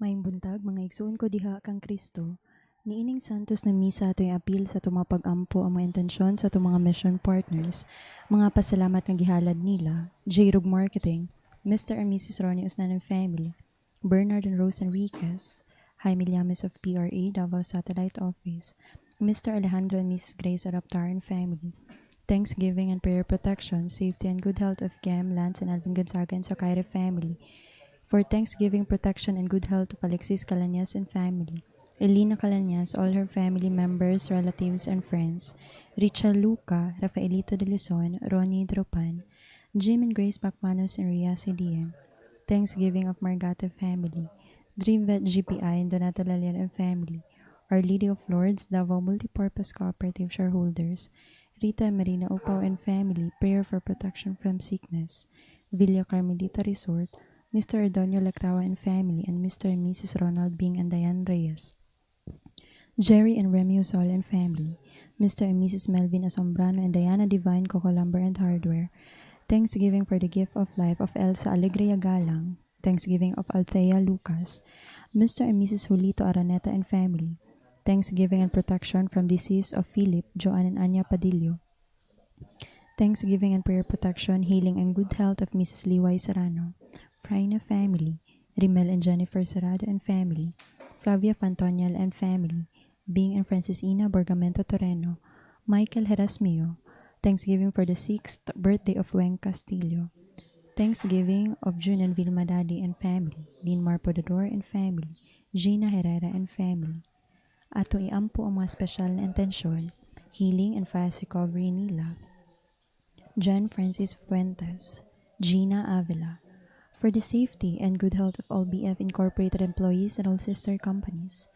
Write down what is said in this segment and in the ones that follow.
Maayong buntag, mga igsuon ko diha kang Kristo. Niining Santos na Misa ato'y apil sa atong mga pag-ampo ang mga intensyon sa atong mga mission partners, mga pasalamat nga gihalad nila, J-Rug Marketing, Mr. and Mrs. Ronnie Usnan and family, Bernard and Rose Enriquez, Jaime Llames of PRA, Davao Satellite Office, Mr. Alejandro and Mrs. Grace Araptar and family, Thanksgiving and prayer protection, safety and good health of Gem, Lance and Alvin Gonzaga and Socaire family, for Thanksgiving protection and good health of Alexis Calanyas and family, Elena Calanyas, all her family members, relatives, and friends, Richa Luca, Rafaelito de Luzon, Ronnie Dropan, Jim and Grace Pacmanos and Ria Sidian, Thanksgiving of Margata family, Dreamvet GPI and Donato Lalian and family, Our Lady of Lords, Davao Multipurpose Cooperative Shareholders, Rita and Marina Upao and family, prayer for protection from sickness, Villa Carmelita Resort, Mr. Ordonio Lactawa and family, and Mr. and Mrs. Ronald Bing and Diane Reyes. Jerry and Remy Usol and family, Mr. and Mrs. Melvin Asombrano and Diana Divine Cocolumber and Hardware, Thanksgiving for the gift of life of Elsa Alegria Galang, Thanksgiving of Althea Lucas, Mr. and Mrs. Julito Araneta and family, Thanksgiving and protection from disease of Philip, Joanne and Anya Padillo, Thanksgiving and prayer protection, healing and good health of Mrs. Liway Serrano, Frayna family, Rimel and Jennifer Serrado and family, Flavia Fantonial and family, Bing and Francis Ina Borgamento Toreno, Michael Herasmio, Thanksgiving for the sixth birthday of Weng Castillo, Thanksgiving of June and Vilma Daddy and family, Linmar Podador and family, Gina Herrera and family. Ato iampo ang mga espesyal na intensyon, healing and fast recovery nila. John Francis Fuentes, Gina Avila, for the safety and good health of all BF Incorporated employees and all sister companies,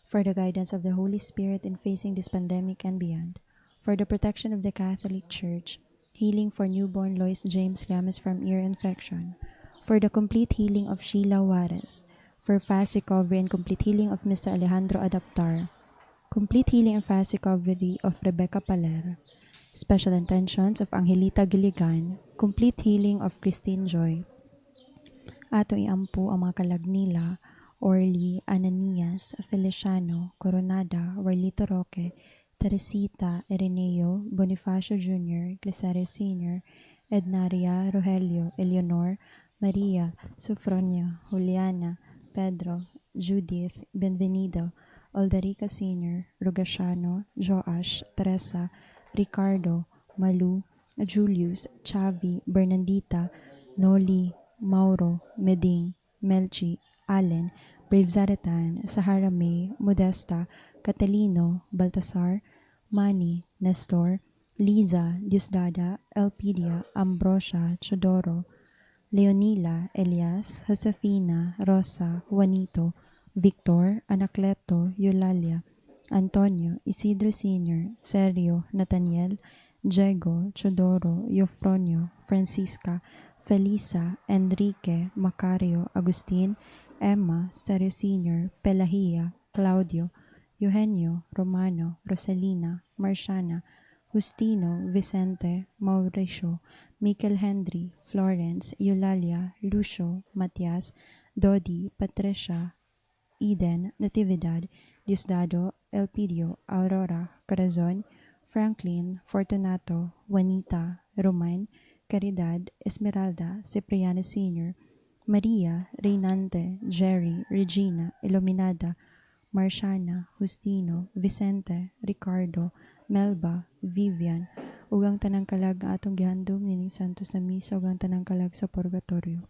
for the guidance of the Holy Spirit in facing this pandemic and beyond, for the protection of the Catholic Church, healing for newborn Lois James Llamas from ear infection, for the complete healing of Sheila Juarez, for fast recovery and complete healing of Mr. Alejandro Adaptar, complete healing and fast recovery of Rebecca Paler, special intentions of Angelita Gilligan, complete healing of Christine Joy. Ato iampo ang mga kalag nila, Orly, Ananias, Feliciano, Coronada, Warlito Roque, Teresita, Ireneo, Bonifacio Jr., Glicerio Sr., Ednaria, Rogelio, Eleonor, Maria, Sofronia, Juliana, Pedro, Judith, Benvenido, Oldarica Sr., Rogaciano, Joash, Teresa, Ricardo, Malu, Julius, Chavi, Bernandita, Noli, Mauro, Meding, Melchi, Allen, Brave Zaretan, Sahara May, Modesta, Catalino, Baltasar, Manny, Nestor, Liza, Diosdada, Elpidia, Ambrosia, Chodoro, Leonila, Elias, Josefina, Rosa, Juanito, Victor, Anacleto, Eulalia, Antonio, Isidro Sr., Sergio, Nathaniel, Diego, Chodoro, Eufronio, Francisca, Felisa, Enrique, Macario, Agustin, Emma, Sergio Sr., Pelahia, Claudio, Eugenio, Romano, Rosalina, Marciana, Justino, Vicente, Mauricio, Michael Henry, Florence, Eulalia, Lucio, Matias, Dodi, Patricia, Eden, Natividad, Diosdado, Elpidio, Aurora, Corazon, Franklin, Fortunato, Juanita, Roman, Caridad, Esmeralda, Cipriano Sr., Maria, Reynante, Jerry, Regina, Iluminada, Marciana, Justino, Vicente, Ricardo, Melba, Vivian, ug ang tanang kalag nga atong gihandom nining Santos na Misa ug ang tanang kalag sa Purgatorio.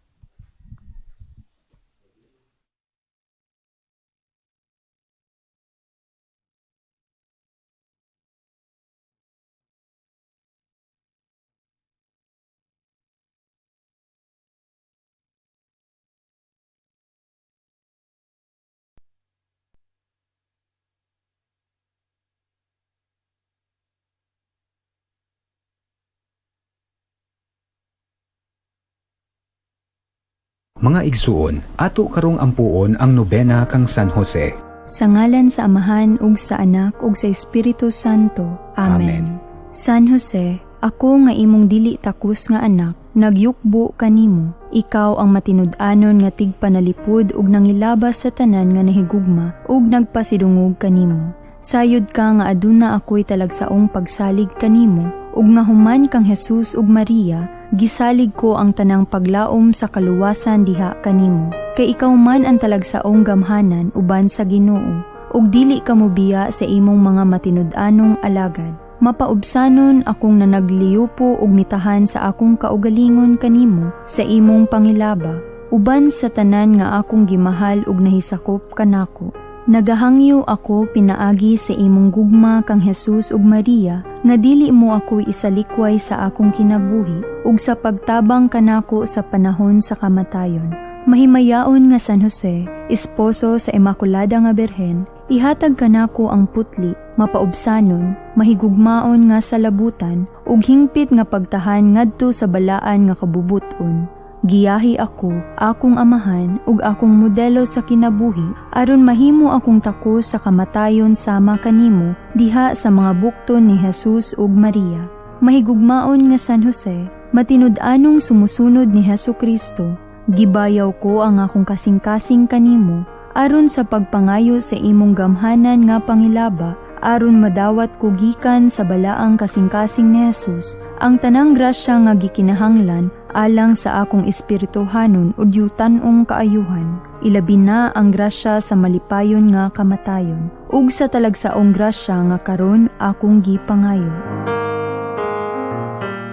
Mga igsuon, ato karong ampuon ang nobena kang San Jose. Sa ngalan sa Amahan ug sa Anak ug sa Espiritu Santo. Amen. Amen. San Jose, Ako nga imong dili takos nga anak, nagyukbo kanimo. Ikaw ang matinud-anon nga tigpanalipod ug nangilabas sa tanan nga nahigugma ug nagpasidungog kanimo. Sayod ka nga aduna ako'y talagsaong pagsalig kanimo ug nga human kang Jesus ug Maria, gisalig ko ang tanang paglaom sa kaluwasan diha kanimo. Kay ikaw man ang talagsaong gamhanan uban sa Ginoo ug dili ka mobiya sa imong mga matinud-anong alagad. Mapaubsanon akong nanagliyupo ug mitahan sa akong kaugalingon kanimo sa imong pangilaba, uban sa tanan nga akong gimahal ug nahisakop kanako. Nagahangyo ako pinaagi sa imong gugma kang Jesus ug Maria nga dili mo ako isalikway sa akong kinabuhi ug sa pagtabang kanako sa panahon sa kamatayon. Mahimayaon nga San Jose, esposo sa Immaculada nga Birhen, ihatag kanako ang putli, mapaubsanon, mahigugmaon nga salabutan ug hingpit nga pagtahan ngadto sa balaan nga kabubuton. Giyahi ako, akong amahan ug akong modelo sa kinabuhi aron mahimo akong takos sa kamatayon sama kanimo diha sa mga bukton ni Jesus ug Maria. Mahigugmaon nga San Jose, matinud-anong sumusunod ni Hesus Kristo, gibayaw ko ang akong kasing-kasing kanimo aron sa pagpangayo sa imong gamhanan nga pangilaba, aron madawat ko gikan sa balaang kasing-kasing ni Jesus ang tanang grasya nga gikinahanglan alang sa akong espirituhanon ug yutan-ong kaayuhan. Ilabi na ang grasya sa malipayon nga kamatayon ug sa talagsaong grasya nga karon akong gipangayo.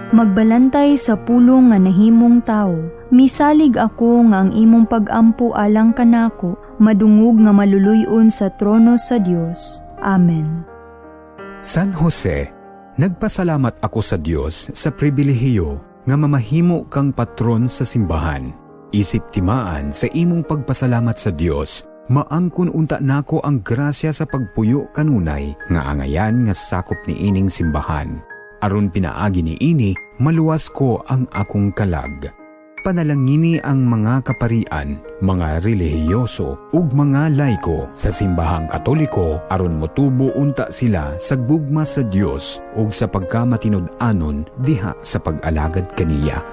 Magbalantay sa pulong nga nahimong tawo, misalig ako nga ang imong pagampo alang kanako madungog nga maluluy-on sa trono sa Dios. Amen. San Jose, nagpasalamat ako sa Dios sa pribilehiyo nga mamahimo kang patron sa simbahan. Isip timaan sa imong pagpasalamat sa Dios, maangkon unta nako ang grasya sa pagpuyo kanunay nga angayan nga sakop ni ining simbahan. Aron pinaagi ni ini, maluwas ko ang akong kalag. Panalangini ang mga kaparian, mga relihiyoso ug mga laiko sa simbahang Katoliko aron motubo unta sila sa gugma sa Dios ug sa pagkamatinud-anon diha sa pag-alagad kaniya.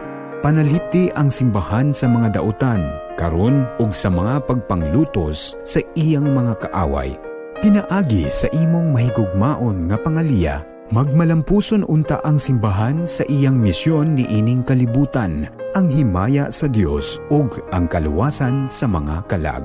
Panalipti ang simbahan sa mga dautan karon ug sa mga pagpanglutos sa iyang mga kaaway. Pinaagi sa imong mahigugmaon nga pangaliya, magmalampuson unta ang simbahan sa iyang misyon ni ining kalibutan, ang himaya sa Dios ug ang kaluwasan sa mga kalag.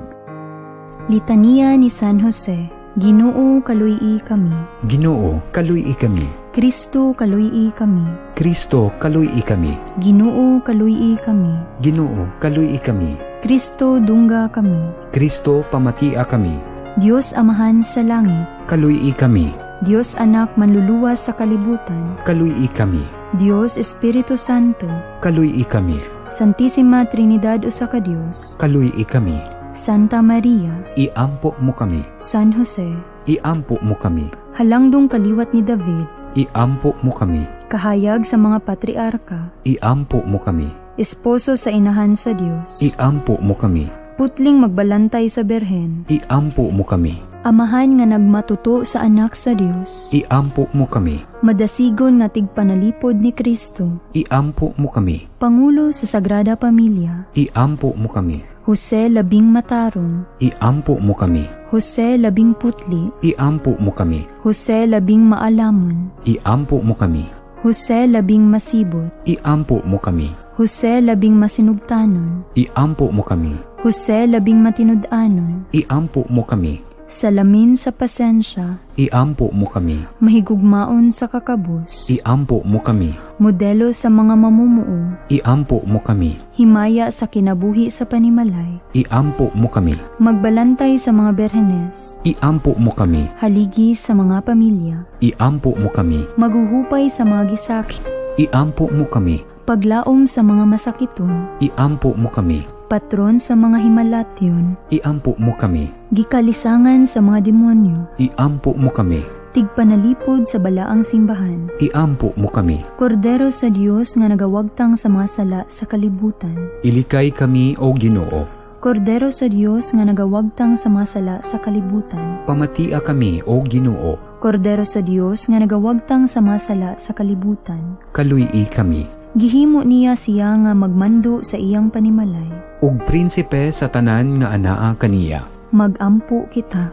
Litanya ni San Jose. Ginoo, kaluy-i kami. Ginoo, kaluy-i kami. Kristo, kaluy-i kami. Kristo, kaluy-i kami. Ginoo, kaluy-i kami. Ginoo, kaluy-i kami. Kristo, dungga kami. Kristo, pamatia kami. Dios Amahan sa langit, kaluy-i kami. Dios Anak manluluwas sa kalibutan, kaluy-i kami. Dios Espiritu Santo, kaluy-i kami. Santissima Trinidad usa ka Dios, kaluy-i kami. Santa Maria, iampo mo kami. San Jose, iampo mo kami. Halangdong kaliwat ni David, iampo mo kami. Kahayag sa mga patriarka, iampo mo kami. Esposo sa inahan sa Dios, iampo mo kami. Putling magbalantay sa Berhen, iampo mo kami. Amahan nga nagmatuto sa anak sa Dios, iampo mo kami. Madasigon nga tigpanalipod ni Kristo, iampo mo kami. Pangulo sa Sagrada Pamilya, iampo mo kami. Jose labing matarong, iampo mo kami. Jose labing putli, iampo mo kami. Jose labing maalamon, iampo mo kami. Jose labing masibot, iampo mo kami. Jose labing masinugtanon, iampo mo kami. Jose labing matinud-anon, iampo mo kami. Salamin sa pasensya, iampo mo kami. Mahigugmaon sa kakabus, iampo mo kami. Modelo sa mga mamumuo, iampo mo kami. Himaya sa kinabuhi sa panimalay, iampo mo kami. Magbalantay sa mga berhenes, iampo mo kami. Haligi sa mga pamilya, iampo mo kami. Maghuhupay sa mga gisakit, iampo mo kami. Paglaom sa mga masakiton, iampo mo kami. Patron sa mga himalatyon, iampo mo kami. Gikalisangan sa mga demonyo, iampo mo kami. Tigpanalipod sa balaang simbahan, iampo mo kami. Kordero sa Dios nga nagawagtang sa mga sala sa kalibutan, ilikay kami o Ginoo. Kordero sa Dios nga nagawagtang sa mga sala sa kalibutan, pamatia kami o Ginoo. Kordero sa Dios nga nagawagtang sa mga sala sa kalibutan. Kaluy-i kami. Gihimo niya siya nga magmando sa iyang panimalay. Ug prinsipe sa tanan nga anaa kaniya. Magampo kita.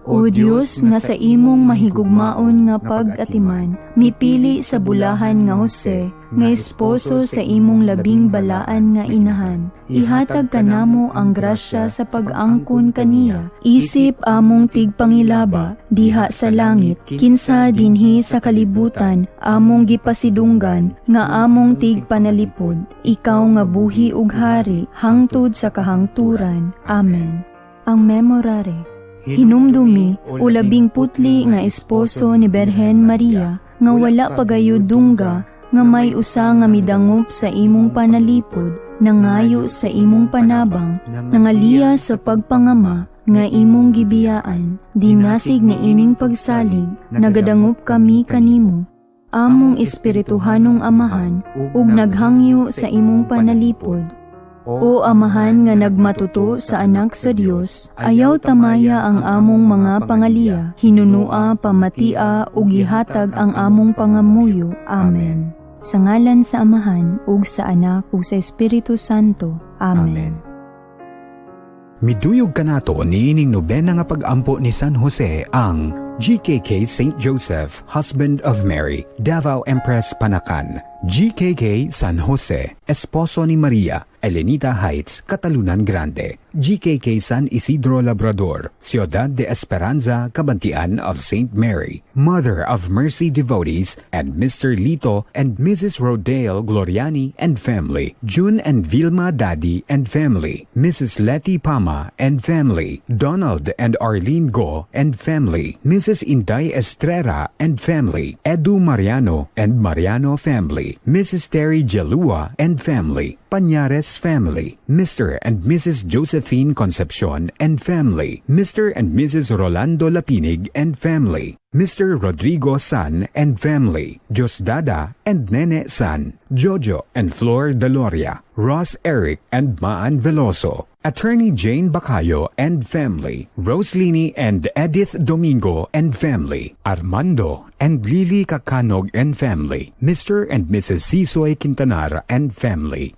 O Dios nga sa imong mahigugmaon nga pag-atiman, mipili sa bulahan nga Jose, nga esposo sa imong labing balaan nga inahan. Ihatag kanamo ang grasya sa pag-angkon kaniya. Isip among tigpangilaba diha sa langit, kinsa dinhi sa kalibutan among gipasidunggan nga among tigpanalipod. Ikaw nga buhi ug hari hangtod sa kahangturan. Amen. Ang Memorare. Hinumdumi o labing putli nga esposo ni Berhen Maria nga wala pagayod dungga nga may usa nga midangop sa imong panalipod, nangayo sa imong panabang, nangaliya sa pagpangama nga imong gibiyaan, dinasig ni ining pagsalig, nagadangop kami kanimo, among espirituhanong amahan, ug naghangyo sa imong panalipod. O Amahan nga nagmatuto sa anak sa Dios, ayaw tamaya ang among mga pangaliya, hinunua, pamatia, ug gihatag ang among pangamuyo. Amen. Sa ngalan sa Amahan, ug sa Anak, ug sa Espiritu Santo. Amen. Amen. Miduyog kanato niining nobena nga pag-ampo ni San Jose ang GKK St. Joseph, Husband of Mary, Davao Empress Panacan, GKK San Jose, Esposo ni Maria, Elenita Heights, Catalunan Grande, GKK San Isidro Labrador, Ciudad de Esperanza, Cabantian of St. Mary, Mother of Mercy Devotees, and Mr. Lito and Mrs. Rodale Gloriani and family, June and Vilma Daddy and family, Mrs. Letty Pama and family, Donald and Arlene Go and family, Mrs. Inday Estrera and family, Edu Mariano and Mariano family, Mrs. Terry Jalua and family, Pañares family, Mr. and Mrs. Josephine Concepcion and family, Mr. and Mrs. Rolando Lapinig and family, Mr. Rodrigo San and family, Diosdada and Nene San, Jojo and Flor Deloria, Ross Eric and Maan Veloso, Attorney Jane Bacayo and family, Roselini and Edith Domingo and family, Armando and Lily Kakanog and family, Mr. and Mrs. Sisoy Quintanar and family.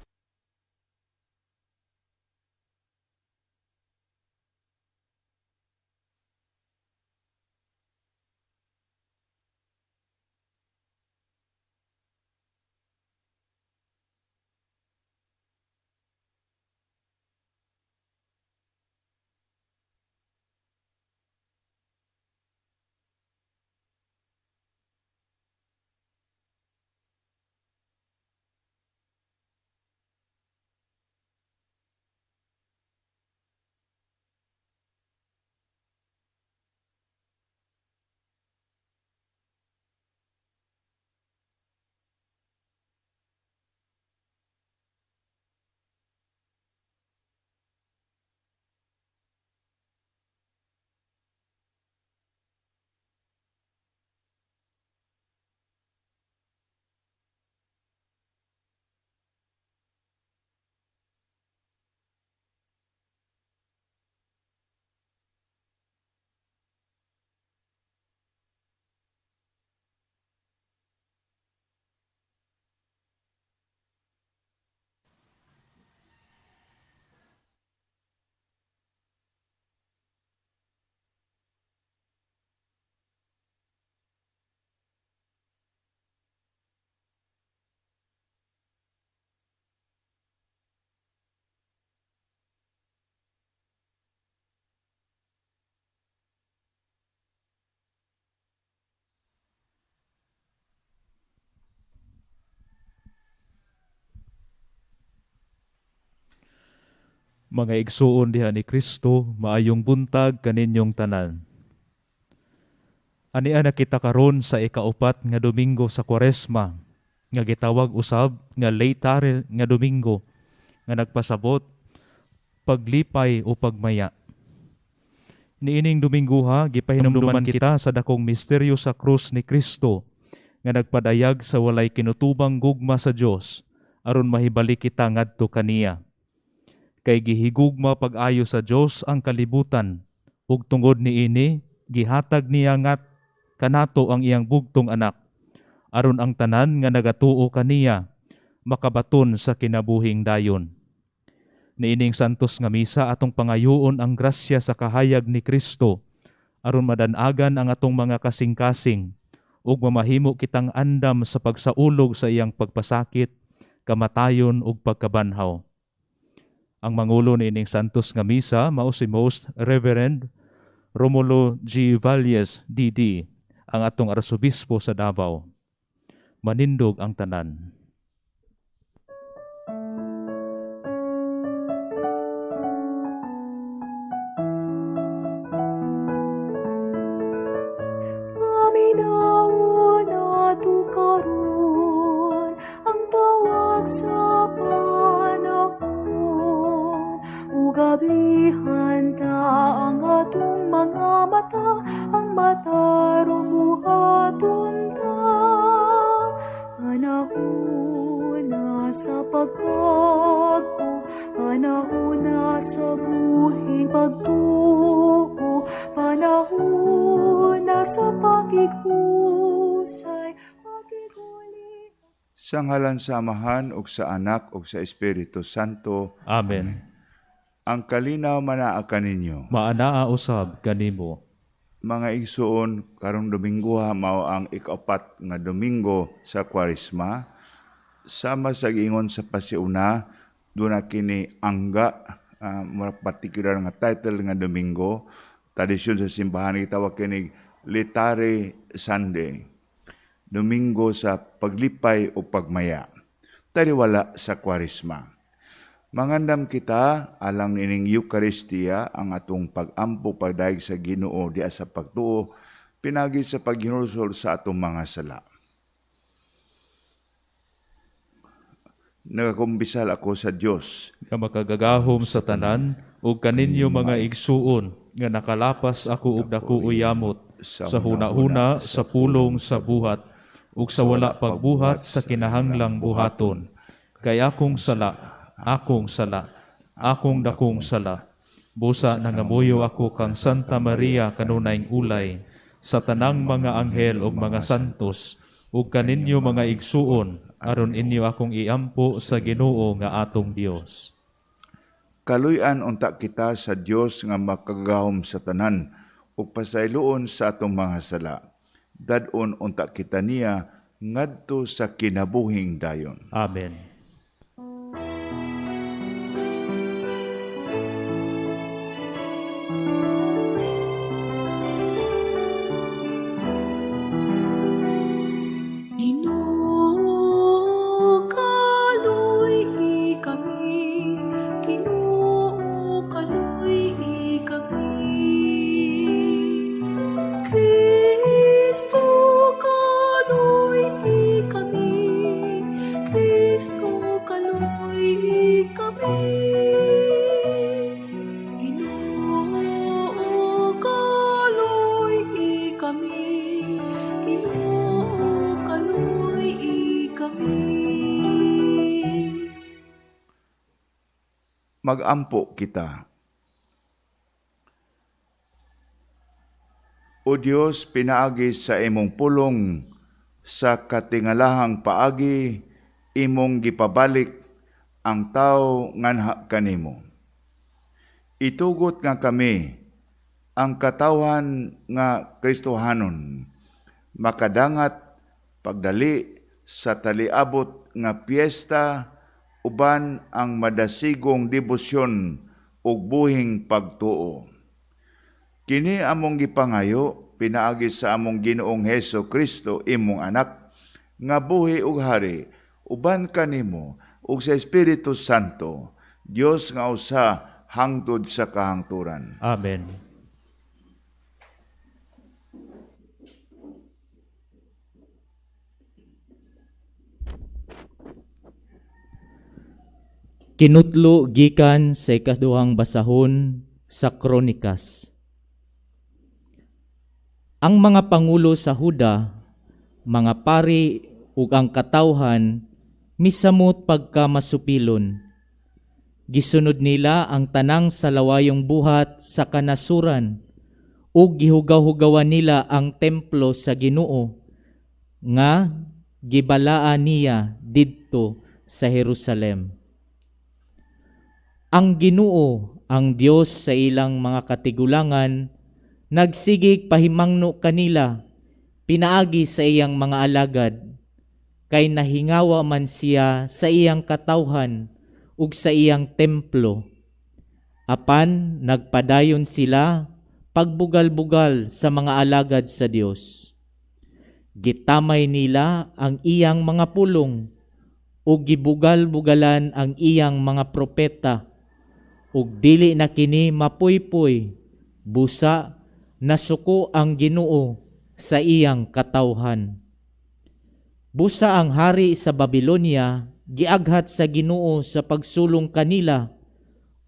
Mga igsuon diha ni Kristo, maayong buntag kaninyong tanan. Ania na kita karon sa ikaupat nga Domingo sa Kwaresma, nga gitawag usab nga Laetare nga Domingo, nga nagpasabot paglipay o pagmaya. Niining Dominguha, gipahinumduman kita sa dakong misteryo sa krus ni Kristo, nga nagpadayag sa walay kinutubang gugma sa Dios, aron mahibalik kita ngadto kaniya. Kay gihigugma pag-ayo sa Dios ang kalibutan, ug tungod niini gihatag niya nga kanato ang iyang bugtong anak, aron ang tanan nga nagatuo kaniya makabaton sa kinabuhing dayon. Niining santos nga misa atong pangayoon ang grasya sa kahayag ni Kristo aron madanagan ang atong mga kasing-kasing ug mamahimo kitang andam sa pagsaulog sa iyang pagpasakit, kamatayon ug pagkabanhaw. Ang mangulo niining santos nga misa mao si Most Reverend Romulo G. Valles DD, ang atong arsobispo sa Davao. Manindog ang tanan. Paminawon nato karon ang tawag sa panahon, ug ablihan ta ang atong mga mata, ang matarong buhaton ta. Panahon na sa pagbago, panahon na sa buhing pagtuo, panahon na sa pakighusay, pakighuli. Sa ngalan sa Amahan ug sa Anak ug sa Espiritu Santo. Amen. Ang kalinaw manaa kaninyo. Maanaa usab kanimo. Mga igsuon, karong Domingo mao ang ikaapat nga Domingo sa Kwaresma. Sama sa giingon sa pasiuna, duna kini angga, murag particular nga title nga Domingo. Tradisyon sa simbahan gitawag kini Laetare Sunday. Domingo sa paglipay o pagmaya. Taliwala sa Kwaresma. Mangandam kita alang ining Eucharistia ang atong pag-ampo pagdayeg sa Ginoo diha sa pagtuo pinagi sa paghinulsol sa atong mga sala. Nagakumbisal ako sa Dios nga makagagahom sa tanan ug kaninyo mga igsuon nga nakalapas ako og dako uyamot sa hunahuna, sa pulong, sa buhat ug sa wala pagbuhat sa kinahanglang buhaton. Kay akong sala, akong sala, akong dakong sala. Busa nangamuyo ako kang Santa Maria kanunayng ulay, sa tanang mga anghel ug mga santos, ug kaninyo mga igsuon, aron inyo akong iampo sa Ginoo nga atong Dios. Kaluy-an unta kita sa Dios nga makagagahom sa tanan, ug pasayloon sa atong mga sala. Dad-on unta kita niya ngadto sa kinabuhing dayon. Amen. Ginoo, kaluy-i kami. Ginoo, kaluy-i kami. Kristo, kaluy-i kami. Kristo, kaluy-i kami. Ginoo, kaluy-i kami. Ginoo, kaluy-i kami. Magampo kita. O Dios, pinaagi sa imong pulong, sa katingalahang paagi, imong gipabalik ang tao nganha kanimo. Itugot nga kami, ang katawhan nga Kristohanon, makadangat pagdali sa taliabot nga piyesta uban ang madasigong debosyon ug buhing pagtuo. Kini among gipangayo pinaagi sa among Ginoong Hesus Kristo, imong anak, nga buhi ug hari uban kanimo ug sa Espiritu Santo, Dios nga usa hangtod sa kahangturan. Amen. Kinutlo gikan sa ikaduhang basahon sa Kronikas. Ang mga pangulo sa Huda, mga pari ug ang katawhan misamot pagka masupilon. Gisunod nila ang tanang salawayong buhat sa kanasuran Ug gihugaw-hugawan nila ang templo sa Ginoo nga gibalaan niya didto sa Jerusalem. Ang Ginoo, ang Dios sa ilang mga katigulangan, nagsigig pahimangno kanila pinaagi sa iyang mga alagad, kay nahingawa man siya sa iyang katawhan ug sa iyang templo. Apan nagpadayon sila pagbugal-bugal sa mga alagad sa Dios. Gitamay nila ang iyang mga pulong ug gibugal-bugalan ang iyang mga propeta, ug dili na kini mapuypuy, busa nasuko ang Ginoo sa iyang katawhan. Busa ang hari sa Babilonia giaghat sa Ginoo sa pagsulong kanila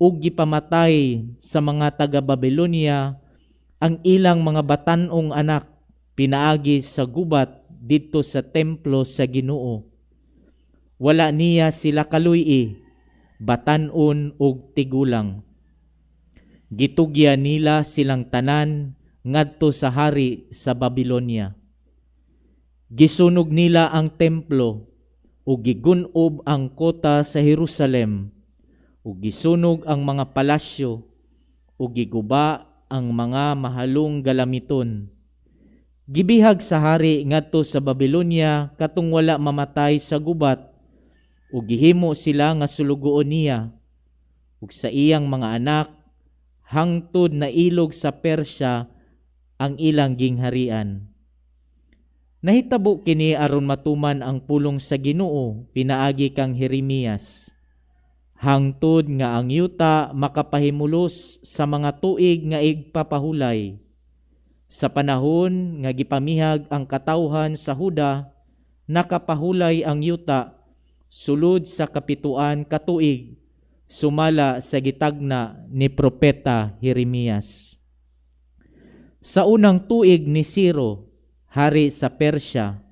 ug gipamatay sa mga taga-Babilonia ang ilang mga batan-ong anak pinaagi sa gubat didto sa templo sa Ginoo. Wala niya sila kaluy-i, batan-on ug tigulang. Gitugyan nila silang tanan ngadto sa hari sa Babilonia. Gisunog nila ang templo ug gigun-ob ang kota sa Jerusalem, ug gisunog ang mga palasyo ug giguba ang mga mahalong galamiton. Gibihag sa hari ngadto sa Babilonia katong wala mamatay sa gubat, ug gihimo sila nga sulugoon niya ug sa iyang mga anak hangtod nailog sa Persya ang ilang gingharian. Nahitabo kini aron matuman ang pulong sa Ginoo pinaagi kang Jeremias, hangtod nga ang yuta makapahimulos sa mga tuig nga igpapahulay. Sa panahon nga gipamihag ang katawhan sa Huda, nakapahulay ang yuta sulod sa 7 ka tuig, sumala sa gitagna ni Propeta Jeremias. Sa unang tuig ni Ciro, hari sa Persya,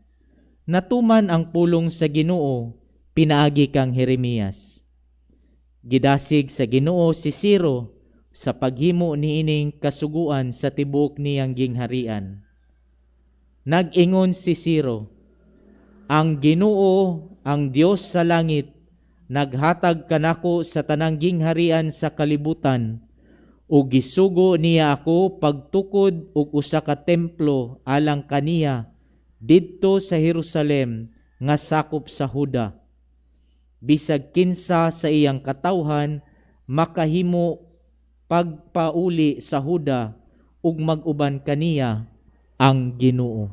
natuman ang pulong sa Ginoo pinaagi kang Jeremias. Gidasig sa Ginoo si Ciro sa paghimo niining kasuguan sa tibuok niyang gingharian. Nag-ingon si Ciro, "Ang Ginoo, ang Dios sa langit, naghatag kanako sa tanang gingharian sa kalibutan, ug gisugo niya ako pagtukod og usa ka templo alang kaniya didto sa Jerusalem nga sakop sa Huda. Bisag kinsa sa iyang katawhan makahimo pagpauli sa Huda ug mag-uban kaniya ang Ginoo."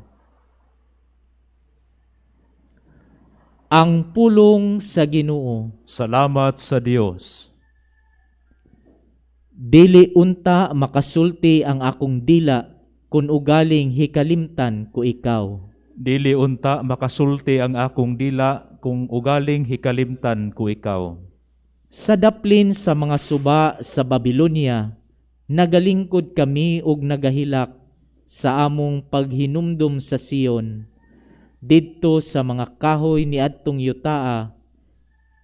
Ang pulong sa Ginoo. Salamat sa Dios. Dili unta makasulti ang akong dila kun ugaling hikalimtan ko ikaw. Dili unta makasulti ang akong dila kung ugaling hikalimtan ko ikaw. Sa daplin sa mga suba sa Babilonia, nagalingkod kami og nagahilak sa among paghinumdum sa Sion. Didto sa mga kahoy ni adtong yutaa,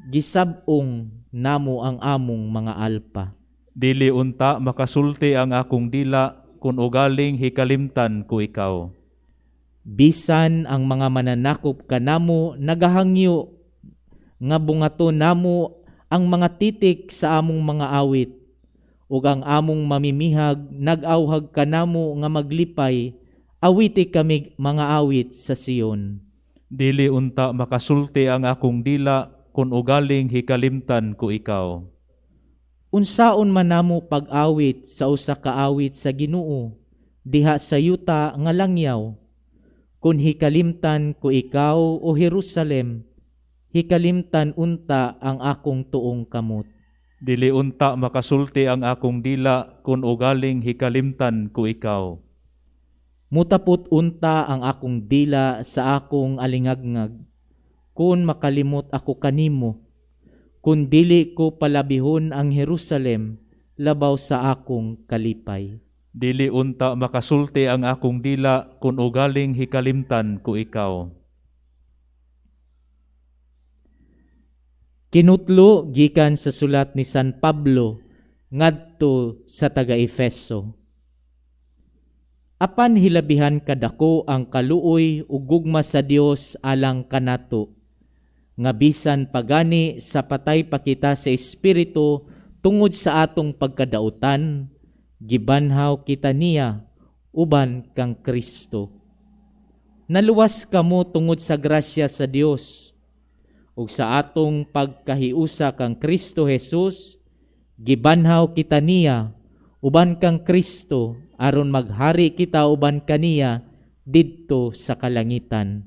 gisab-ong namo ang among mga alpa. Dili unta makasulti ang akong dila kun ugaling hikalimtan ko ikaw. Bisan ang mga mananakop kanamo nagahangyo nga bungato namo ang mga titik sa among mga awit, ug ang among mamimihag nag-awhag kanamo nga maglipay, awiti kami mga awit sa Sion. Dili unta makasulti ang akong dila kun ugaling hikalimtan ko ikaw. Unsaon man namo pag-awit sa usa ka awit sa Ginoo diha sa yuta nga langyaw, kun hikalimtan ko ikaw, o Jerusalem, hikalimtan unta ang akong tuong kamot. Dili unta makasulti ang akong dila kun ugaling hikalimtan ko ikaw. Mutapot unta ang akong dila sa akong alingagngag, kun makalimot ako kanimo, kun dili ko palabihon ang Jerusalem labaw sa akong kalipay. Dili unta makasulti ang akong dila kun ugaling hikalimtan ko ikaw. Kinutlo gikan sa sulat ni San Pablo ngadto sa taga-Efeso. Apan hilabihan kadako ang kaluoy ug gugma sa Dios alang kanato, nga bisan pagani sa patay pa kita sa espiritu tungod sa atong pagkadautan, gibanhaw kita niya uban kang Kristo. Naluwas kamo tungod sa grasya sa Dios, ug sa atong pagkahiusa kang Kristo Jesus, gibanhaw kita niya uban kang Kristo aron maghari kita uban kaniya didto sa kalangitan.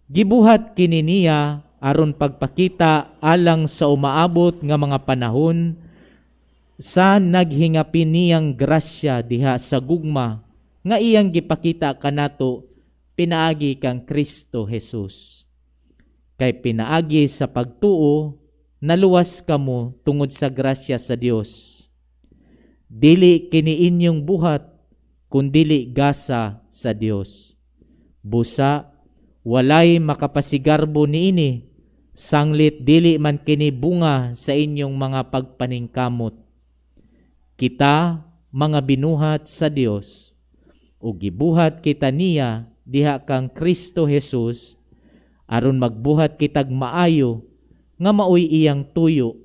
Gibuhat kini niya aron pagpakita alang sa umaabot nga mga panahon sa naghingapin niyang grasya diha sa gugma nga iyang gipakita kanato pinaagi kang Kristo Jesus. Kay pinaagi sa pagtuo, naluwas kamo tungod sa grasya sa Dios. Dili kini inyong buhat, kundili gasa sa Dios. Busa, walay makapasigarbo niini, sanglit dili man kini bunga sa inyong mga pagpaningkamot. Kita mga binuhat sa Dios, ug gibuhat kita niya diha kang Kristo Jesus, aron magbuhat kitag maayo nga maoy iyang tuyo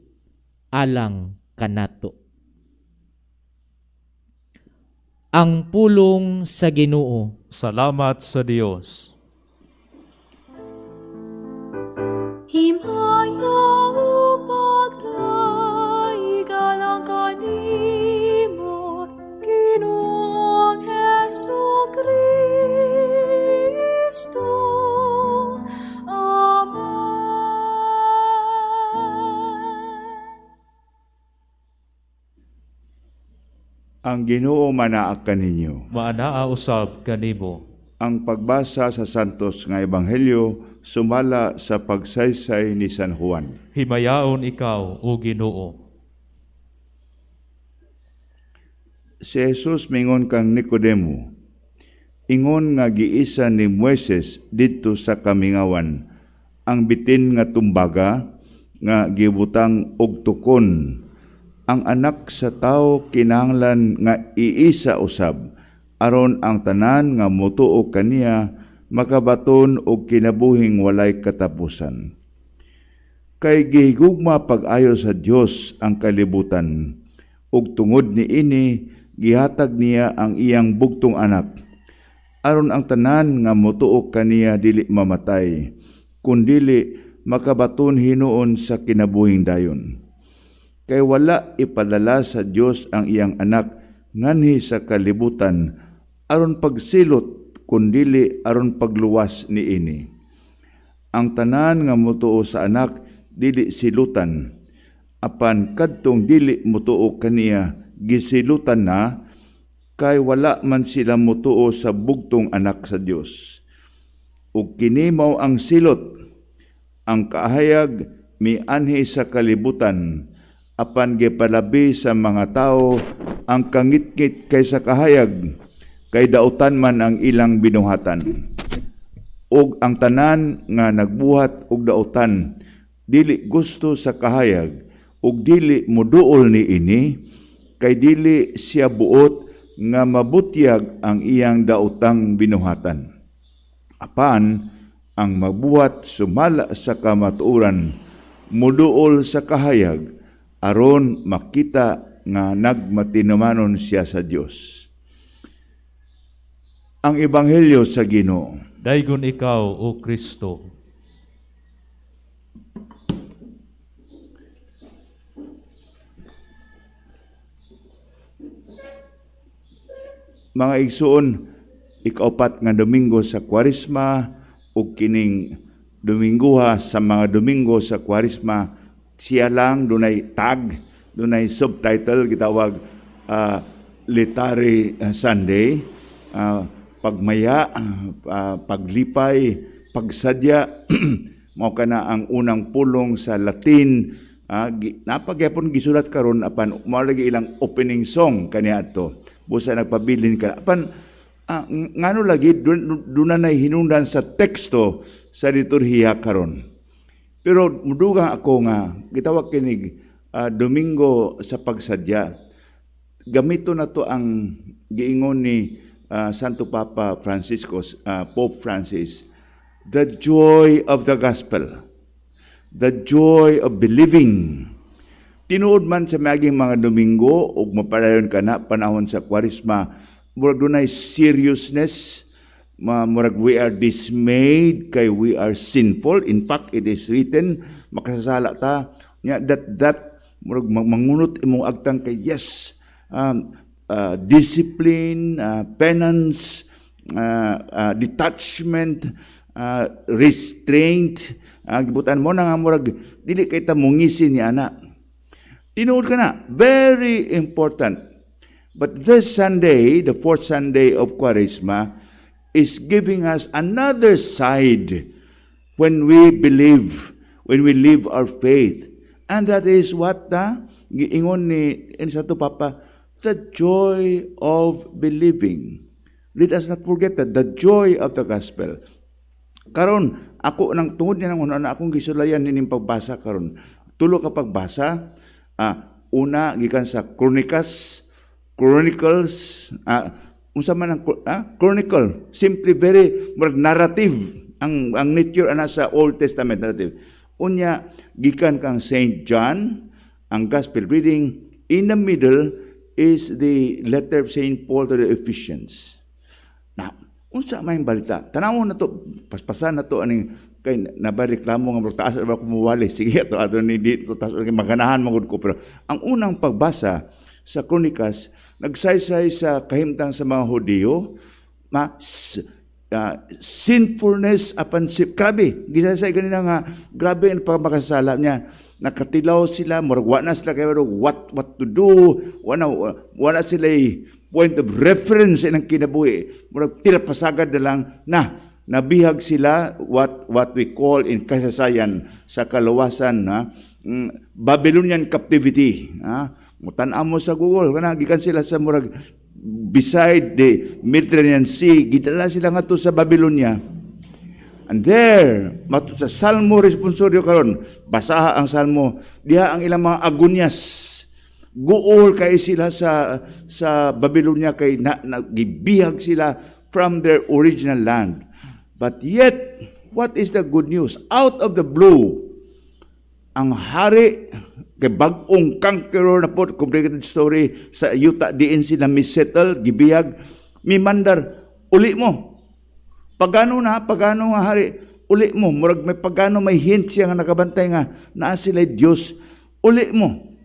alang kanato. Ang pulong sa Ginoo. Salamat sa Dios. Himaya ug pagdaigalang kanimo, Ginoong Hesus Kristo. Amen. Ang Ginoo manaa kaninyo. Maanaa usab kanimo. Ang pagbasa sa Santos nga Ebanghelyo sumala sa pagsaysay ni San Juan. Himayaon ikaw, o Ginoo. Si Jesus mingon kang Nicodemo, ingon nga giisa ni Moises didto sa kamingawan ang bitin nga tumbaga nga gibutang og tukon. Ang anak sa tawo kinahanglan nga iisa usab aron ang tanan nga motuo kaniya makabaton og kinabuhing walay katapusan. Kay gihigugma pag-ayo sa Dios ang kalibutan, ug tungod niini gihatag niya ang iyang bugtong anak aron ang tanan nga motuo kaniya dili mamatay, kundili makabaton hinuon sa kinabuhing dayon. Kay wala ipadala sa Dios ang iyang anak nganhi sa kalibutan aron pagsilot, kundili aron pagluwas niini. Ang tanan nga motuo sa anak dili silutan, apan kadtong dili motuo kaniya gisilutan na, kay wala man sila motuo sa bugtong anak sa Dios. Ug kini mao ang silot, ang kaahayag mianhi sa kalibutan, apan gipalabi sa mga tao ang kangitngit kaysa kahayag, kay dautan man ang ilang binuhatan. Ug ang tanan nga nagbuhat og dautan dili gusto sa kahayag ug dili moduol niini, kay dili siya buot nga mabutyag ang iyang daotang binuhatan. Apan ang magbuhat sumala sa kamatuoran, moduol sa kahayag, aron makita nga nagmatinumanon siya sa Dios. Ang Ebanghelyo sa Ginoo. Daygon ikaw, o Kristo. Mga igsuon, ikaupat nga Domingo sa Kwaresma ug kining Dominguha sa mga Domingo sa Kwaresma, siya lang dunay tag, dunay subtitle gitawag Laetare Sunday, pagmaya, paglipay, pagsadya. Mao kana ang unang pulong sa Latin. Napagyapon gisulat karon apan mao lagi ilang opening song kaniadto. Busa nagpabilin ka. Apan ngano lagi duna nay hinungdan sa teksto sa liturhiya karon. Pero mudugang ako nga gitawag kinig Domingo sa pagsadya. Gamito na to ang giingon ni Santo Papa Francisco, Pope Francis, the joy of the gospel, the joy of believing. Tinuod man sa maging mga Domingo ug mapadayon kana panahon sa Kwaresma, murag dunay seriousness, murag we are dismayed kay we are sinful. In fact, it is written, makasasala ta. Nya that murag mangunot imong agtang kay yes, discipline, penance, detachment, restraint, gibutan mo na nga murag dili kay ta mungisi ni ana. Tinuod ka na, very important. But this Sunday, the fourth Sunday of Kwaresma, is giving us another side when we believe, when we live our faith. And that is what the giingon ni Santo Papa, the joy of believing. Let us not forget that, the joy of the gospel. Karon, ako nang tungod niya nang una akong gisulayan nining pagbasa karon. Tulo ka pagbasa, una gikan sa Chronicles, Chronicles, unsa man ang chronicle, simply very murag narrative ang nature ana sa Old Testament narrative. Unya gikan kang Saint John, ang gospel reading. In the middle is the letter of Saint Paul to the Ephesians. Now, unsa may balita? Tanawon na to, paspasan na to aning kay naba reklamo nga murag taas ba ko muwali. Sige, ato ato ni dito taas kay maganahan magud ko, pero ang unang pagbasa sa Kronikas nagsaysay sa kahimtang sa mga Hudiyo, ma sinfulness upon sin. Grabe, gisaysay ganina nga grabe ang pagmakasala niya. Nakatilaw sila, murag wa na sila kay what to do, wala sila point of reference inang kinabuhi. Murag tila pasagad na lang na nabihag sila, what we call in kasaysayan sa kaluwasan na Babylonian captivity, ha. Mutan-aw mo sa Google kana, gikan sila sa murag beside the Mediterranean Sea, gidala sila ngadto sa Babylonia. And there, matud sa Salmo responsorio karon, basaha ang Salmo, diha ang ilang mga agonyas. Guol kay sila sa Babylonia kay na gibihag sila from their original land. But yet, what is the good news? Out of the blue, ang hari kay bag-ong conqueror na po, complicated story, sa yuta diin sila misettle, gibihag, mimandar, uli mo. Pagano na, pagano nga hari, uli mo. Murag may pagano, may hint siya nga nakabantay nga, naa sila Diyos, uli mo.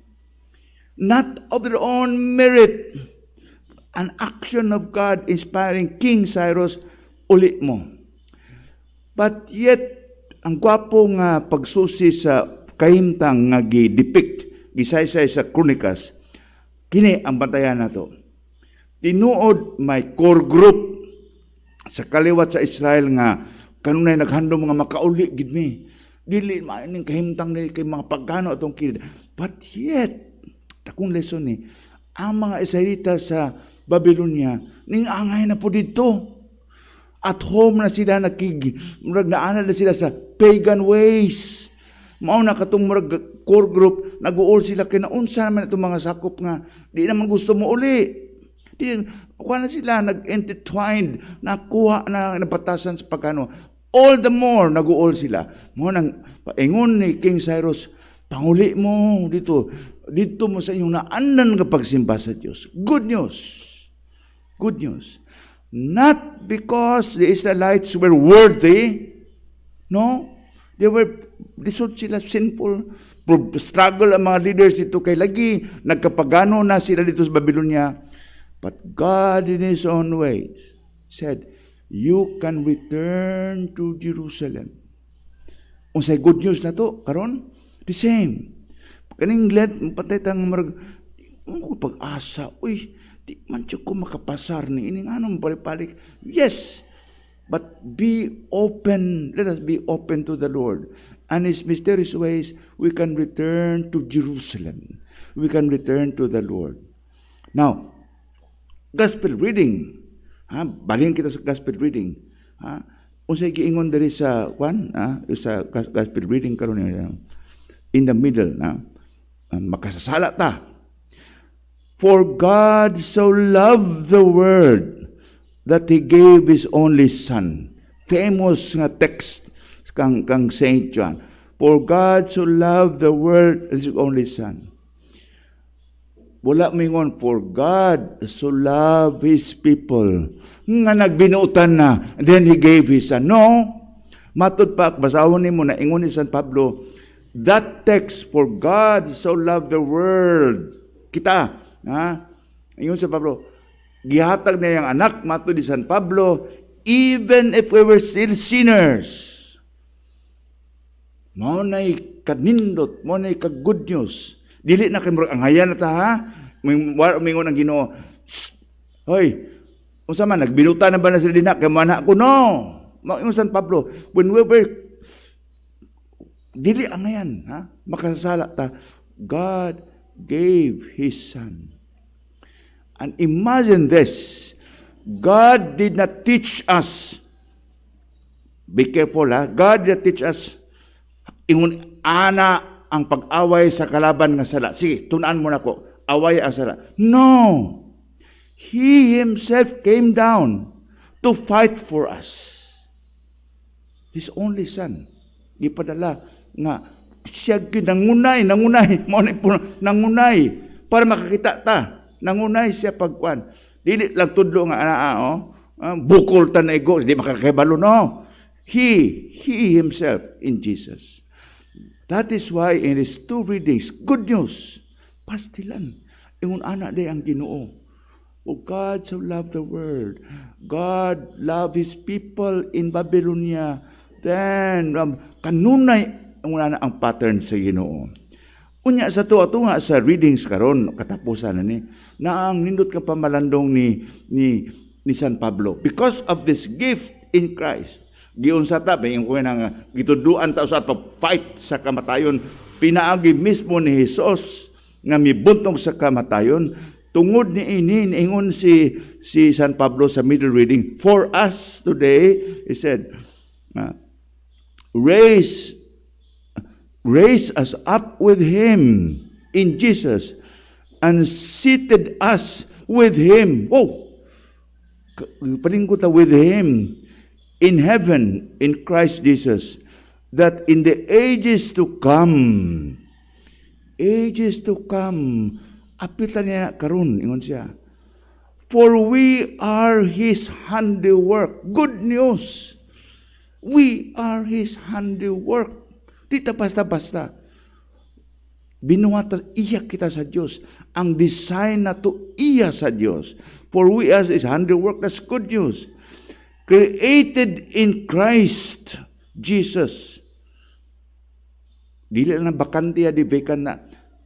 Not of their own merit, an action of God inspiring King Cyrus, uli mo. But yet, ang gwapo nga pagsusi sa kahimtang nga gi-depict, gisaysay sa Kronikas, kini ang bantayan nato. Tinuod may core group sa kaliwat sa Israel nga kanunay naghandom nga makauli gid mi. Dili maaning kahimtang nila kay mga pagano atong kilid. But yet, akong lesson ni, ang mga Israelita sa Babylonia, ning angay na po dito. At home na sila nakig, murag naana na sila sa pagan ways. Mao na katong murag core group, nag-uol sila kay naunsa naman itong mga sakop nga di naman gusto mo uli. Di, kuha na sila, nag-intertwined, nakuha na napatasan sa pagkano. All the more, nag-uol sila. Mao nang paingon ni King Cyrus, panguli mo dito, dito mo sa inyong naandan nga pagsimba sa Dios. Good news. Good news. Not because the Israelites were worthy. No. They were, lisod sila, sinful. Struggle ang mga leaders dito kay lagi, nagkapagano na sila dito sa Babylonia. But God in His own ways said, "You can return to Jerusalem." Unsay good news na to, karon? The same. Kaning Lent, patay tang marag, ko pag-asa, uy, di man jud ko makapasar ni ining anong balik-balik. Yes, but be open. Let us be open to the Lord. And His mysterious ways, we can return to Jerusalem. We can return to the Lord. Now, gospel reading. Ha, balhin kita sa gospel reading. Ha? Unsay giingon diri sa kwan, ha? Sa gospel reading karon in the middle na makasasala ta. For God so loved the world. that He gave His only Son. Famous nga text kang Saint John. For God so loved the world, His only Son. Wala mingon, for God so loved His people. Nga nagbinuutan na, then He gave His Son. No! Matud pa, basahon nimo na ingon ni San Pablo, that text, for God so loved the world. Kita, ha? Ingon sa Pablo, gihatag niya ang anak, matud ni San Pablo, even if we were still sinners. Mao na'y kanindot, mao na'y ka-good news. Dili na kay murag angayan na ta, ha? Mingon ang Ginoo. Hoy, unsa man nagbinutan na ba na sila dinha kay mana ko no. Mao ingon San Pablo, when we were dili angayan, ha? Makasasala ta. God gave His Son. And imagine this. God did not teach us. Be careful, ha? God did not teach us. Ingon ana ang pag-away sa kalaban nga sala. Sige, tun-an mo na ko. Away ang sala. No! He Himself came down to fight for us. His only Son. Gipadala nga siya nangunay, nangunay, mao ni nangunay para makakita ta. Nangunay siya pagkuan. Dili lang tudlo nga anaa, oh. Bukol ta na igo, di makakahibalo, no. He Himself in Jesus. That is why in these two readings, good news, pastilan, ingon ana day ang Ginoo. Oh, God so loved the world. God loved His people in Babylonia. Then, kanunay, ingon ana ang pattern sa Ginoo. Unya sa tuwa nga sa readings karon katapusan na ni, na ang nindot ka pamalandong ni San Pablo. Because of this gift in Christ, giunsa ta, may ingko nga gituduan ta sa pag-fight sa kamatayon, pinaagi mismo ni Jesus nga mibuntong sa kamatayon. Tungod ni ini, niingon si San Pablo sa middle reading, for us today, he said, raise us up with Him in Jesus and seated us with Him. Oh, palingkot ta with Him in heaven, in Christ Jesus, that in the ages to come, apitan niya karon, ingon siya, for we are His handiwork. Good news. We are His handiwork. Di ta basta-basta. Binuhat iya kita sa Dios. Ang design na to iya sa Dios. For we are His handiwork. That's good news. Created in Christ Jesus. Dili na bakante di vacant na.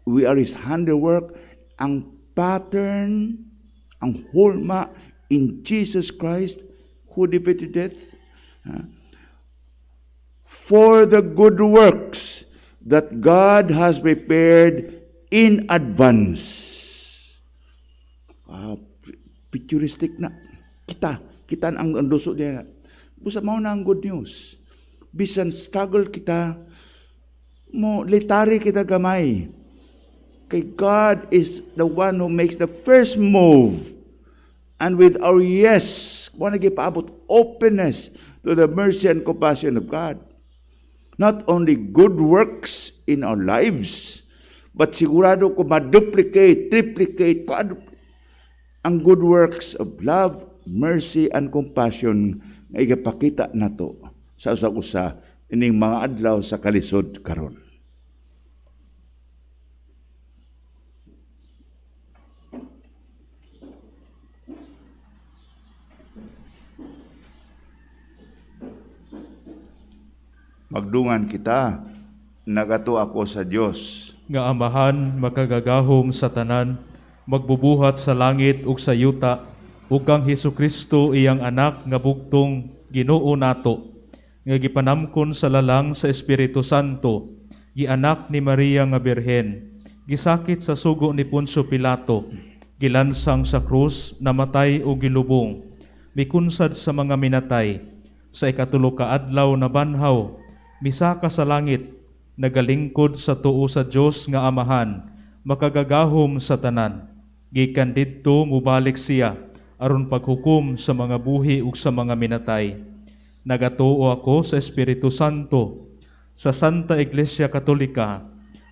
We are His handiwork. Ang pattern, ang hulma in Jesus Christ who defeated death. For the good works that God has prepared in advance. Futuristic na. Kita ang duso niya. Busa mao na ang good news. Bisan struggle kita, mo litari kita gamay. Kay God is the one who makes the first move. And with our yes, mo na gipaabot openness to the mercy and compassion of God. Not only good works in our lives, but sigurado ko ma-duplicate, triplicate, quadruplicate ang good works of love, mercy, and compassion nga igapakita nato sa usa-usa ining mga adlaw sa kalisod karon. Magdungan kita, nagato ako sa Dios. Nga Amahan, makagagahom sa tanan, magbubuhat sa langit ug sa yuta, ug kang Hesukristo iyang anak nga bugtong Ginoo nato, nga gipanamkon sa lalang sa Espiritu Santo, gianak ni Maria nga Birhen, gisakit sa sugo ni Poncio Pilato, gilansang sa krus, namatay ug gilubong, mikunsad sa mga minatay, sa ikatulo ka adlaw na banhaw, misaka sa langit, nagalingkod sa tuo sa Dios nga Amahan, makagagahom sa tanan. Gikan didto mubalik siya, aron paghukom sa mga buhi ug sa mga minatay. Nagatuo ako sa Espiritu Santo, sa Santa Iglesia Katolika,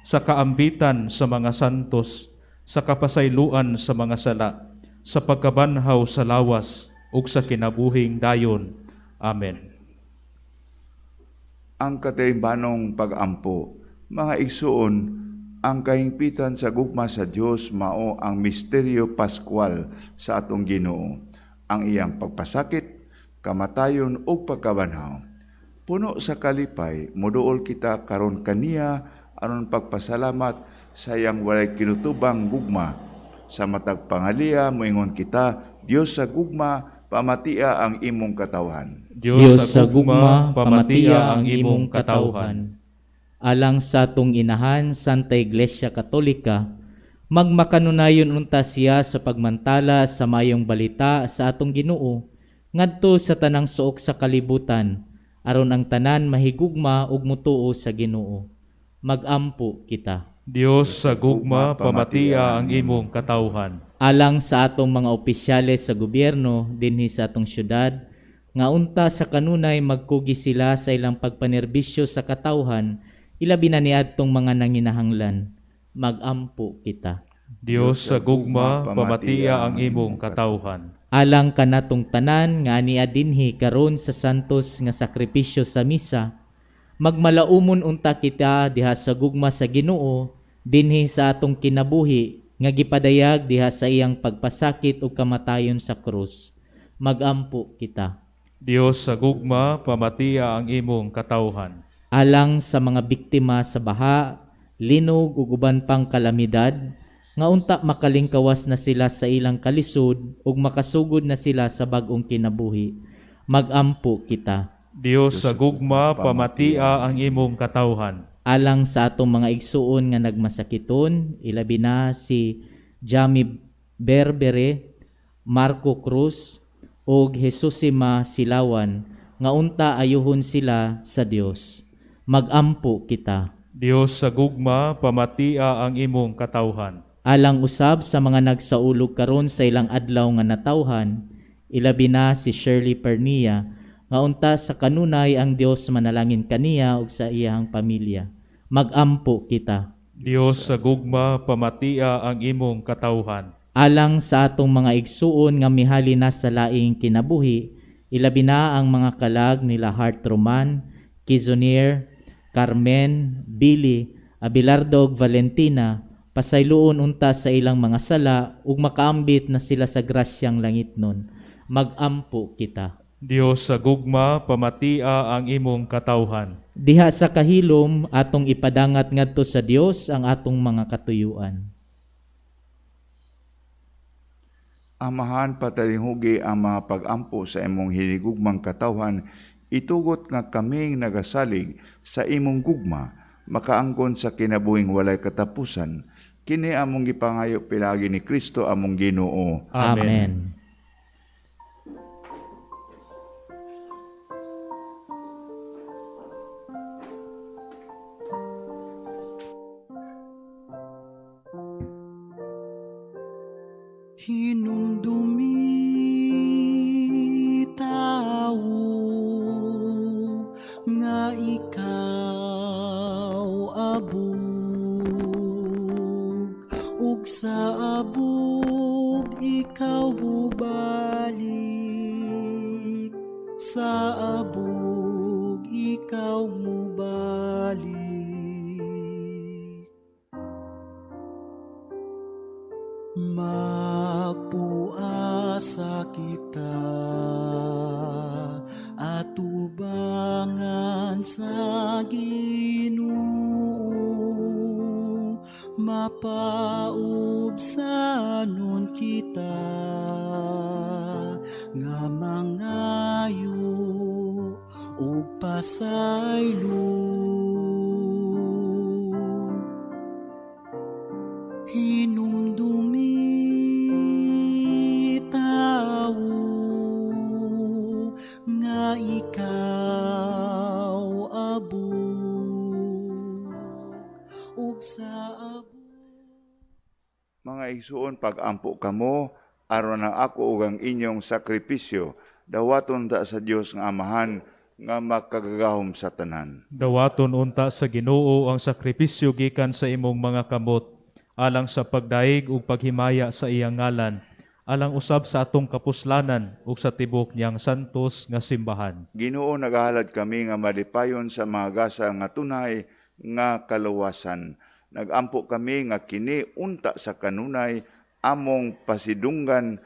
sa kaambitan sa mga santos, sa kapasayloan sa mga sala, sa pagkabanhaw sa lawas ug sa kinabuhing dayon. Amen. Ang katilimbanong pag-ampo, mga igsuon, ang kahingpitan sa gugma sa Dios mao ang misteryo pascual sa atong Ginoo, ang iyang pagpasakit, kamatayon ug pagkabanhaw. Puno sa kalipay, moduol kita karon kaniya aron pagpasalamat sa iyang walay kinutubang gugma. Sa matag pangaliya moingon kita, Dios sa gugma, pamatia ang imong katawhan. Dios sa gugma, pamatia ang imong katawhan. Alang sa atong inahan, Santa Iglesia Katolika, magmakanunayon unta siya sa pagmantala sa mayong balita sa atong Ginoo ngadto sa tanang suok sa kalibutan, aron ang tanan mahigugma ug mutuo sa Ginoo. Magampo kita. Dios sa gugma, pamatia ang imong katawhan. Alang sa atong mga opisyales sa gobyerno dinhi sa atong syudad, nga unta sa kanunay magkugi sila sa ilang pagpanerbisyo sa katawhan, ilabi na niadtong mga nanginahanglan. Magampo kita. Dios sa gugma, pamatia ang imong katawhan. Alang kanatong tanan nga ania dinhi karon sa santos nga sakripisyo sa misa, magmalaumon unta kita diha sa gugma sa Ginoo dinhi sa atong kinabuhi nga gipadayag diha sa iyang pagpasakit ug kamatayon sa krus. Magampo kita. Dios sa gugma, pamatia ang imong katawhan. Alang sa mga biktima sa baha, linog ug uban pang kalamidad, nga unta makalingkawas na sila sa ilang kalisod ug makasugod na sila sa bag-ong kinabuhi. Magampo kita. Dios sa gugma, pamatia ang imong katawhan. Alang sa atong mga igsuon nga nagmasakiton, ilabi na si Jamie Berbere, Marco Cruz ug Jesusima Silawan, nga unta ayuhon sila sa Dios. Magampo kita. Dios sa gugma, pamatia ang imong katawhan. Alang usab sa mga nagsaulog karon sa ilang adlaw nga natawhan, ilabi na si Shirley Pernia, nga unta sa kanunay ang Dios manalangin kaniya ug sa iyang pamilya. Magampo kita. Dios sa gugma, pamatia ang imong katawhan. Alang sa atong mga igsuon nga mihali na sa laing kinabuhi, ilabi na ang mga kalag nila Hart Roman, Kizonier, Carmen, Billy, Abelardo ug Valentina, pasayloon unta sa ilang mga sala ug makaambit na sila sa grasyang langitnon. Magampo kita. Dios sa gugma, pamatia ang imong katawhan. Diha sa kahilom atong ipadangat ngadto sa Dios ang atong mga katuyuan. Amahan, patalinghugi ang mga pag-ampo sa imong hinigugmang katawhan, itugot nga kaming nagasalig sa imong gugma, makaangkon sa kinabuhing walay katapusan. Kini among gipangayo pinaagi ni Kristo among Ginoo. Amen. Hinumdumi tao nga ikaw abog, ug sa abog ikaw bubalik, sa abog ikaw mubalik. Magpuasa kita atubangan sa Ginoo, mapaubsanon kita nga mangayo ug pasaylo. Hinumdumi tao nga ikaw abog ug sa abog. Mga igsuon, pag-ampo kamo, Aron ang ako ug ang inyong sakripisyo dawaton ta sa Dios nga Amahan nga makagagahom sa tanan. Dawaton unta sa Ginoo ang sakripisyo gikan sa imong mga kamot, alang sa pagdaig ug paghimaya sa iyang ngalan, alang usab sa atong kapuslanan ug sa tibok niyang santos nga simbahan. Ginoo, nagahalad kami nga malipayon sa mga gasa nga tunay nga kaluwasan. Nagampo kami nga kini unta sa kanunay among pasidunggan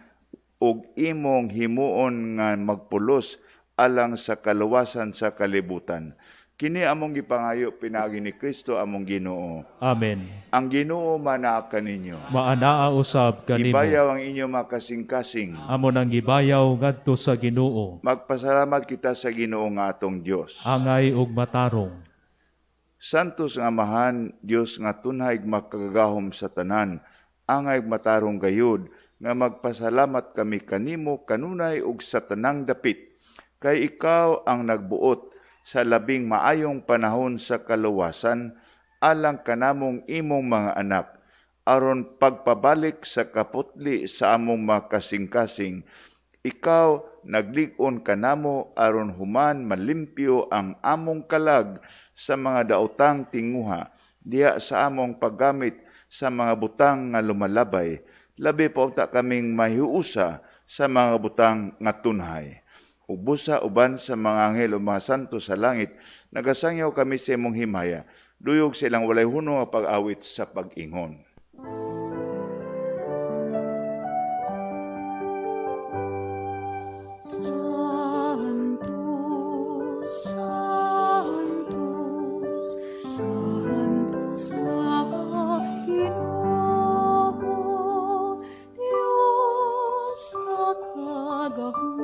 ug imong himuon nga magpulos alang sa kaluwasan sa kalibutan. Kini among gipangayo pinaagi ni Kristo among Ginoo. Amen. Ang Ginoo manaa kaninyo. Maanaa usab kanimo. Ibayaw ang inyong mga kasing-kasing. Amo nang gibayaw ngadto sa Ginoo. Magpasalamat kita sa Ginoo nga atong Dios. Angay ug matarong. Santos nga Amahan, Dios nga tunay makagagahom sa tanan, angay matarong gayud nga magpasalamat kami kanimo kanunay ug sa tanang dapit, kay ikaw ang nagbuot sa labing maayong panahon sa kaluwasan alang kanamong imong mga anak, aron pagpabalik sa kaputli sa among mga kasing-kasing, ikaw naglig-on kanamo aron human malimpyo ang among kalag sa mga daotang tinguha, diha sa among paggamit sa mga butang nga lumalabay, labi pa unta kaming mahiusa sa mga butang nga tunhay. Ubusa uban sa mga anghel o mga santo sa langit, nagasangyaw kami sa imong himaya, duyog sa ilang walay hunong nga pag-awit sa pag-ingon. Sanctus, Sanctus, Sanctus na Ginoo, Dios sa kagahuman,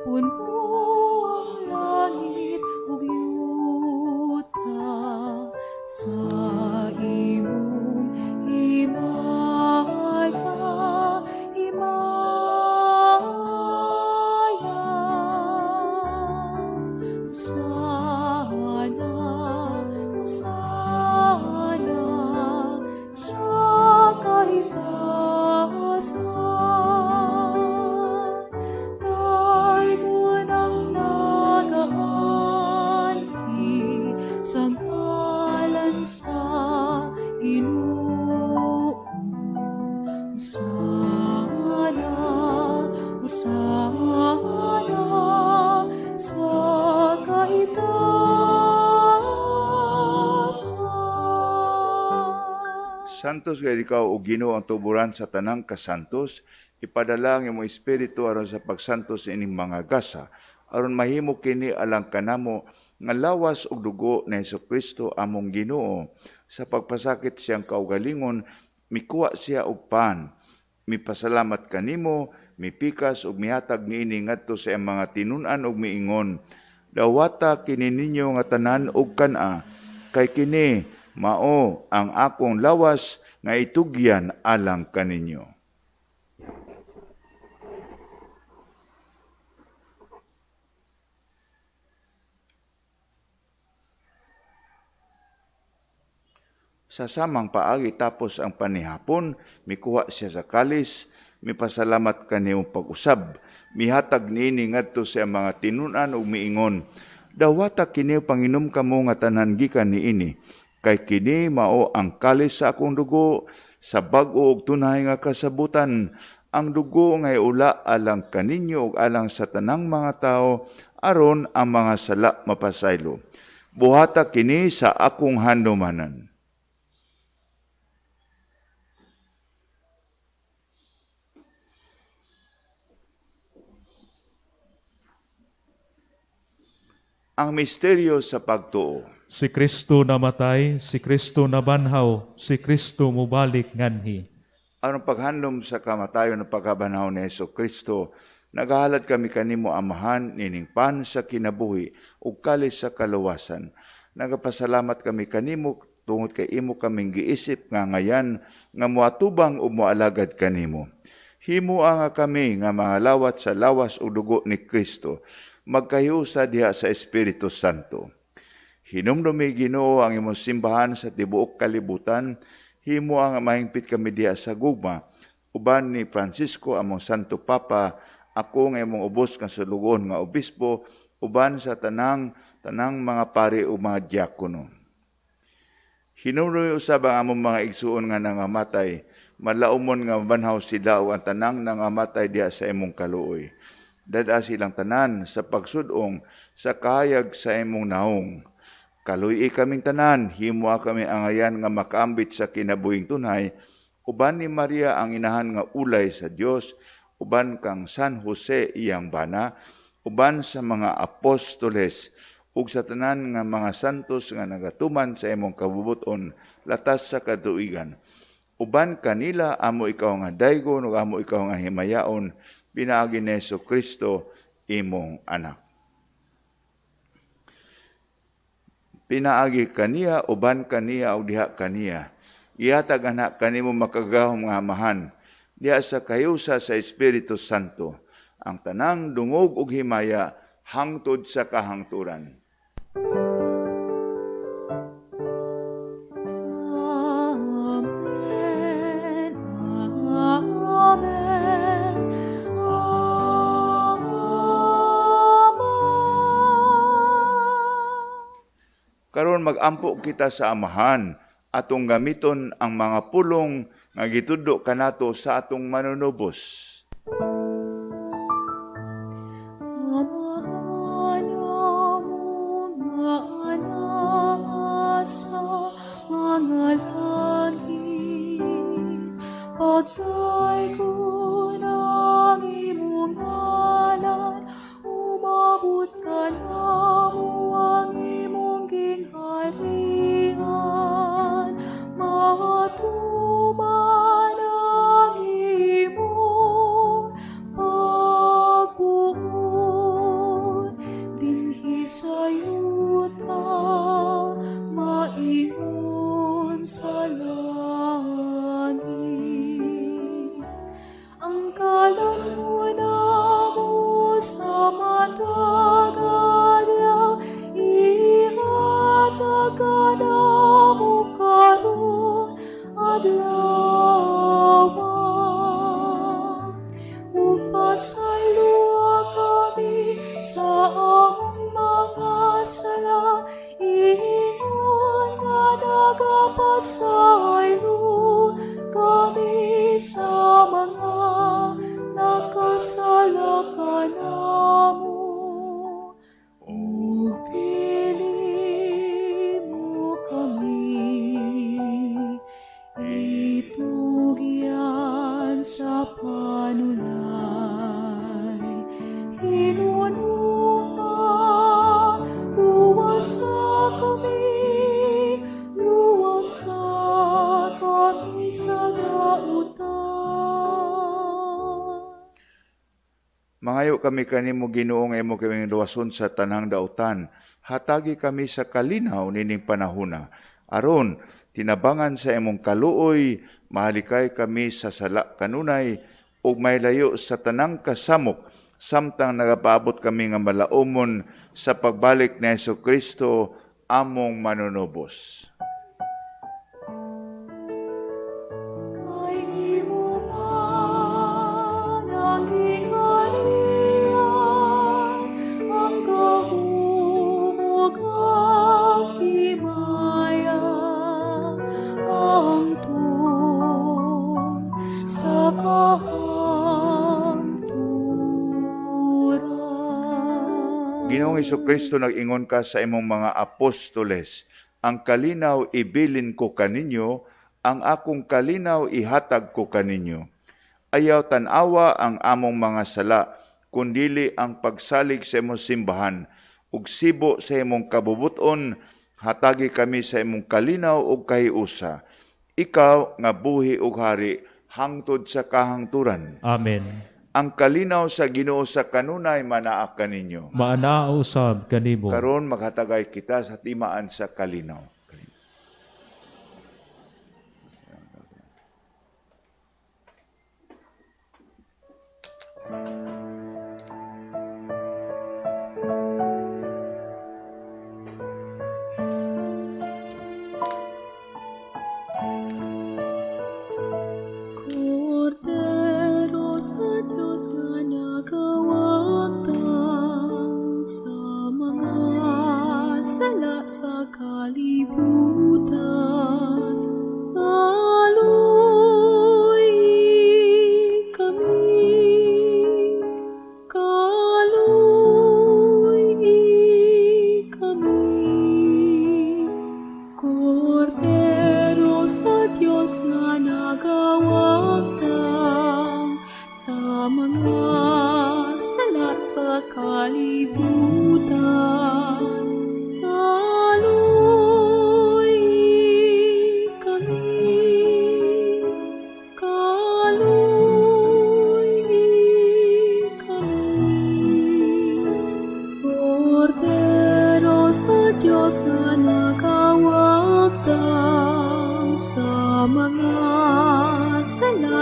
puno ang langit ug yuta sa imong himaya, himaya. Hosana, Hosana, sa kahitasan. Daygon ang nagaanhi sa ngalan sa Ginoo. Hosana, Hosana, sa kahitasan. Santos kay ikaw o Ginoo ang tuburan sa tanang kasantos, ipadala ang imong espiritu aron sa pagsantos ining mga gasa, aron mahimo kini alang kanamo nga lawas ug dugo ni Hesukristo among Ginoo. Sa pagpasakit siyang kaugalingon, mikuha siya og pan, mipasalamat kanimo, mipikas ug mihatag niini ngadto sa iyang mga tinun-an ug miingon, dawata kini ninyo nga tanan ug kan-a, kay kini mao ang akong lawas nga itugyan alang kaninyo. Sa samang paagi tapos ang panihapon, mikuha siya sa kalis, mipasalamat kaniyong pag-usab, mihatag niini ngadto sa mga tinun-an ug miingon, dawata kini panginom kamo nga tanan gikan niini, kay kini mao ang kalis sa akong dugo, sa bag-o ug tunay nga kasabutan, ang dugo nga ula alang kaninyo ug alang sa tanang mga tawo, aron ang mga sala mapasaylo. Buhata kini sa akong handumanan. Ang misteryo sa pagtuo. Si Kristo namatay, si Kristo nabanhaw, si Kristo mubalik nganhi. Aron paghandom sa kamatayon ng pagkabanhaw ni Hesukristo, nagahalad kami kanimo Amahan nining pan sa kinabuhi ug kalis sa kaluwasan. Nagapasalamat kami kanimo tungod kay imo kaming giisip nga ngayan nga moatubang ug moalagad kanimo. Himoa nga kami nga mga lawat sa lawas ug dugo ni Kristo, magkahiusa diha sa Espiritu Santo. Hinumdumi Ginoo ang imong simbahan sa tibuok kalibutan, himoa nga mahingpit kami diha sa gugma, Uban ni Francisco among Santo Papa, ako nga imong ubos nga sulugon nga obispo, uban sa tanang mga pari ug mga diakono. Hinuroy usab ang among mga igsuon nga nangamatay, malaumon nga mabanhaw sila ug ang tanang nangamatay diha sa imong kaluoy. Dad-a silang tanan sa pagsud-ong sa kahayag sa imong naong. Kaluy-i kaming tanan, himoa kami angayan nga makaambit sa kinabuhing tunay, uban ni Maria ang inahan nga ulay sa Dios, uban kang San Jose iyang bana, uban sa mga apostoles, ug sa tanan nga mga santos nga nagatuman sa imong kabubuton latas sa katuigan. Uban kanila amo ikaw nga daygon ug amo ikaw nga himayaon, pinaagi ni Jesucristo imong anak. Pinaagi kaniya, uban kaniya ug diha kaniya. Ihatag anak kanimo makagagahom nga Amahan, diha sa kayusa sa Espiritu Santo, ang tanang dungog ug himaya hangtod sa kahangturan. Amen. Amen. Amen. Karon magampo kita sa Amahan, atong gamiton ang mga pulong nga gitudlo kanato sa atong manunubos. Amahan among nga anaa sa mga langit, pagdaygon ang imong ngalan, umabot kanamo ang imong gingharian, matuman ang imong pagbuot dinhi sa yuta, maingon sa langit. Ang kalan mo namo sa matag adlaw, ihatag kanamo karon adlaw. Ug pasayloa kami sa among mga sala, ingon nga nagapasaylo kami sa mga nakasala kanamo. O pili mo kami, itugyan sa panulay, hinunuha, luwasa kami, luwasa kami sa dautan. Mangayo kami kanimo Ginoo nga imo kaming luwason sa tanang dautan. Hatagi kami sa kalinaw nining panahona. Aron tinabangan sa imong kaluoy, mahalikay kami sa sala kanunay ug maylayo sa tanang kasamok, samtang nagapaabot kami nga malaumon sa pagbalik ni Jesucristo among manunubos. Kay imo man ang gingharian, ang gahom ug ang himaya, ang tuon sa kahangturan. Ginoong Jesucristo, nag-ingon ka sa imong mga apostoles, ang kalinaw ibilin ko kaninyo, ang akong kalinaw ihatag ko kaninyo. Ayaw tan-awa ang among mga sala, kundili ang pagsalig sa imong simbahan, ug sibo sa imong kabubuton, hatagi kami sa imong kalinaw ug kahiusa. Ikaw nga buhi ug hari hangtod sa kahangturan. Amen. Ang kalinaw sa Ginoo sa kanunay manaa kaninyo. Maanaa usab kanimo. Karon maghatagay kita sa timaan sa kalinaw. Cordero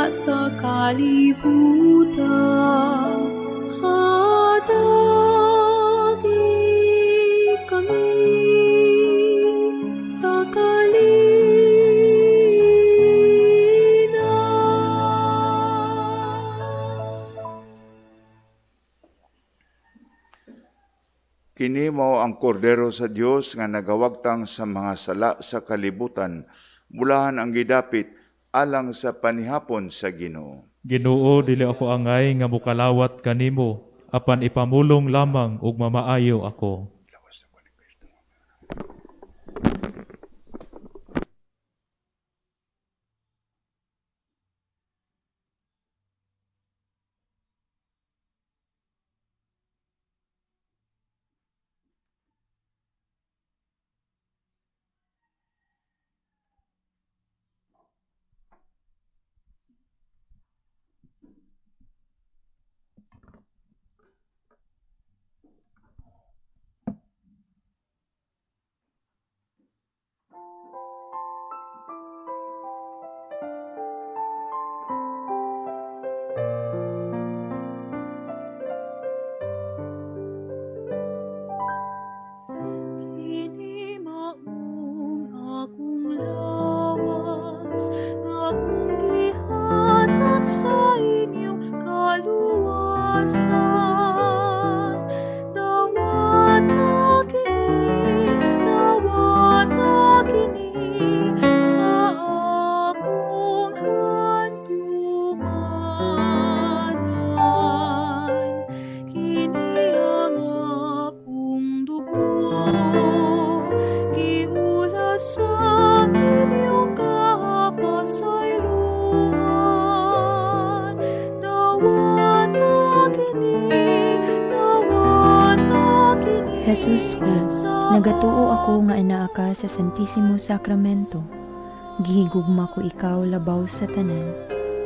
Sa kalibutan. Hatagi kami sa kalinaw. Kini mao ang kordero sa Dios nga nagawagtang sa mga sala sa kalibutan, mulahan ang gidapit alang sa panihapon sa Ginoo. Ginoo, dili ako angay nga mokalawat kanimo, apan ipamulong lamang ug mamaayo ako. Kini maong akong lawas, nga akong gihatag sa inyong kaluwasan. Dawata kini sa akong handumanan. Kini ang akong dugo, giulas sa inyong kapasayloan. Dawata kini Jesus ko, sa nagatuo ako nga anaa ka sa Santisimo Sacramento. Gihigugma ko ikaw labaw sa tanan,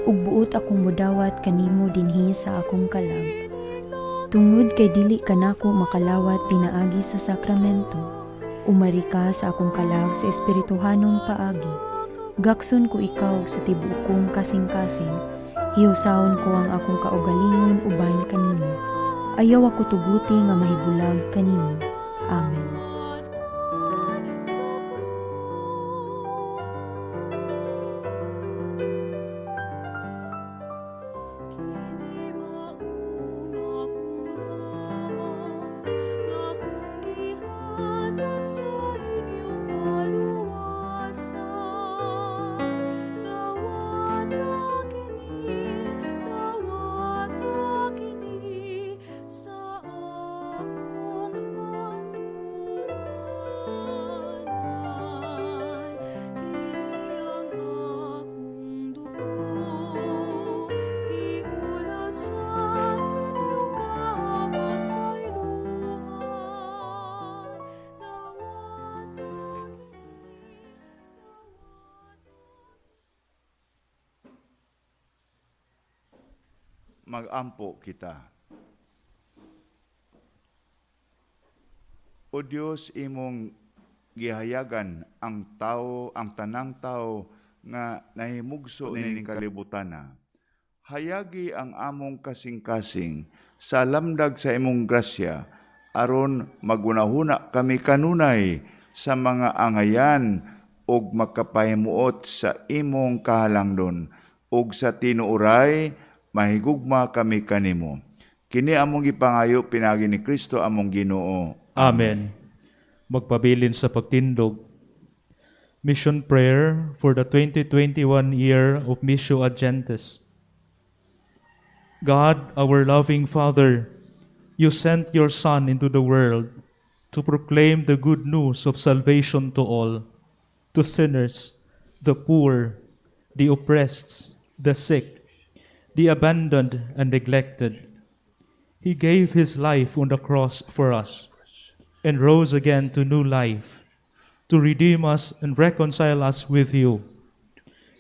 ug buot akong mudawat kanimo dinhi sa akong kalag. Tungod kay dili kanako makalawat pinaagi sa sakramento, umari ka sa akong kalag sa espirituhanong paagi. Gakson ko ikaw sa tibuok kong kasing-kasing, hiyusahon ko ang akong kaugalingon uban kanimo. Ayaw ako tuguti nga mahibulag kanimo. Amen. Magampo kita. O Dios, imong gihayagan ang tao, ang tanang tao nga nahimugso nining kalibutana. Hayagi ang among kasing-kasing sa lamdag sa imong grasya, aron magunahuna kami kanunay sa mga angayan ug makapahimuot sa imong kahalangdon ug sa tinuoray mahigugma kami kanimo. Kini among gipangayo pinaagi ni Kristo among Ginoo. Amen. Magpabilin sa pagtindog. Mission Prayer for the 2021 year of Missio Ad Gentes. God, our loving Father, you sent your Son into the world to proclaim the good news of salvation to all, to sinners, the poor, the oppressed, the sick, the abandoned and neglected. He gave his life on the cross for us and rose again to new life, to redeem us and reconcile us with you.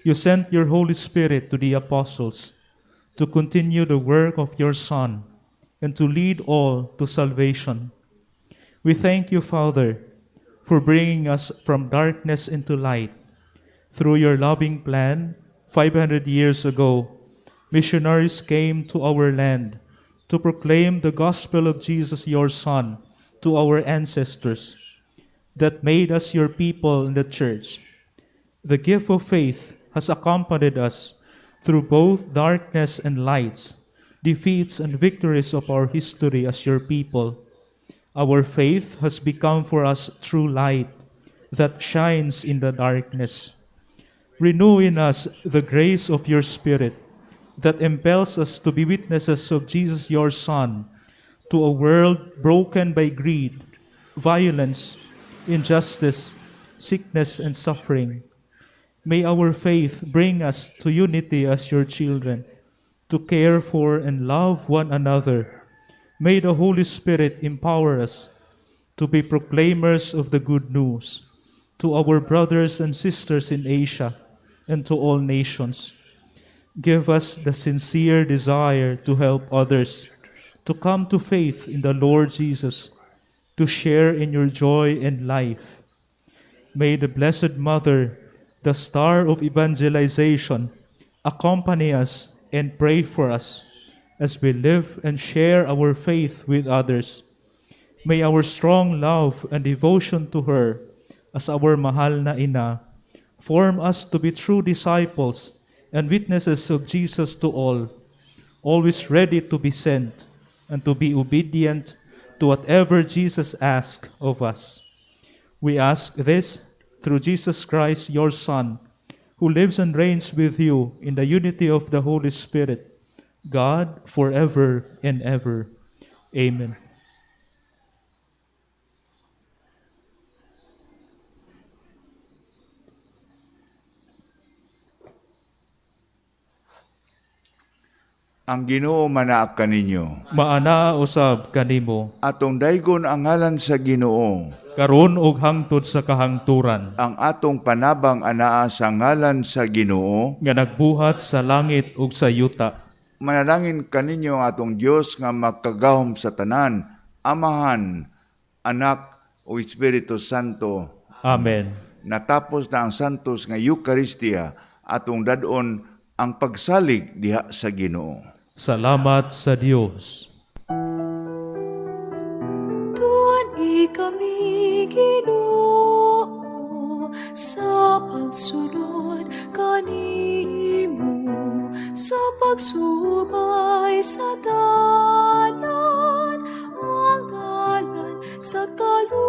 You sent your Holy Spirit to the apostles to continue the work of your Son and to lead all to salvation. We thank you, Father, for bringing us from darkness into light through your loving plan, 500 years ago, missionaries came to our land to proclaim the gospel of Jesus, your Son, to our ancestors, that made us your people in the church. The gift of faith has accompanied us through both darkness and lights, defeats and victories of our history as your people. Our faith has become for us true light that shines in the darkness. Renew in us the grace of your Spirit that impels us to be witnesses of Jesus, your Son, to a world broken by greed, violence, injustice, sickness, and suffering. May our faith bring us to unity as your children, to care for and love one another. May the Holy Spirit empower us to be proclaimers of the good news to our brothers and sisters in Asia and to all nations. Give us the sincere desire to help others, to come to faith in the Lord Jesus, to share in your joy and life. May the Blessed Mother, the star of evangelization, accompany us and pray for us as we live and share our faith with others. May our strong love and devotion to her as our mahal na ina form us to be true disciples and witnesses of Jesus to all, always ready to be sent and to be obedient to whatever Jesus asks of us. We ask this through Jesus Christ, your Son, who lives and reigns with you in the unity of the Holy Spirit, God, forever and ever. Amen. Ang Ginoo manaak kaninyo. Maanaa usab kanimo. Atong daygon ang ngalan sa Ginoo. Karon og hangtod sa kahangturan. Ang atong panabang anaa sa ngalan sa Ginoo nga nagbuhat sa langit ug sa yuta. Manalangin kaninyo ang atong Dios nga makagahom sa tanan, Amahan, Anak ug Espiritu Santo. Amen. Natapos na ang Santos nga Eucharistia, atong dad-on ang pagsalig diha sa Ginoo. Salamat sa Dios. Tuan-i kami, Ginoo, sa pagsunod kanimo, sa pagsubay sa dalan, ang dalan sa kaluwasan.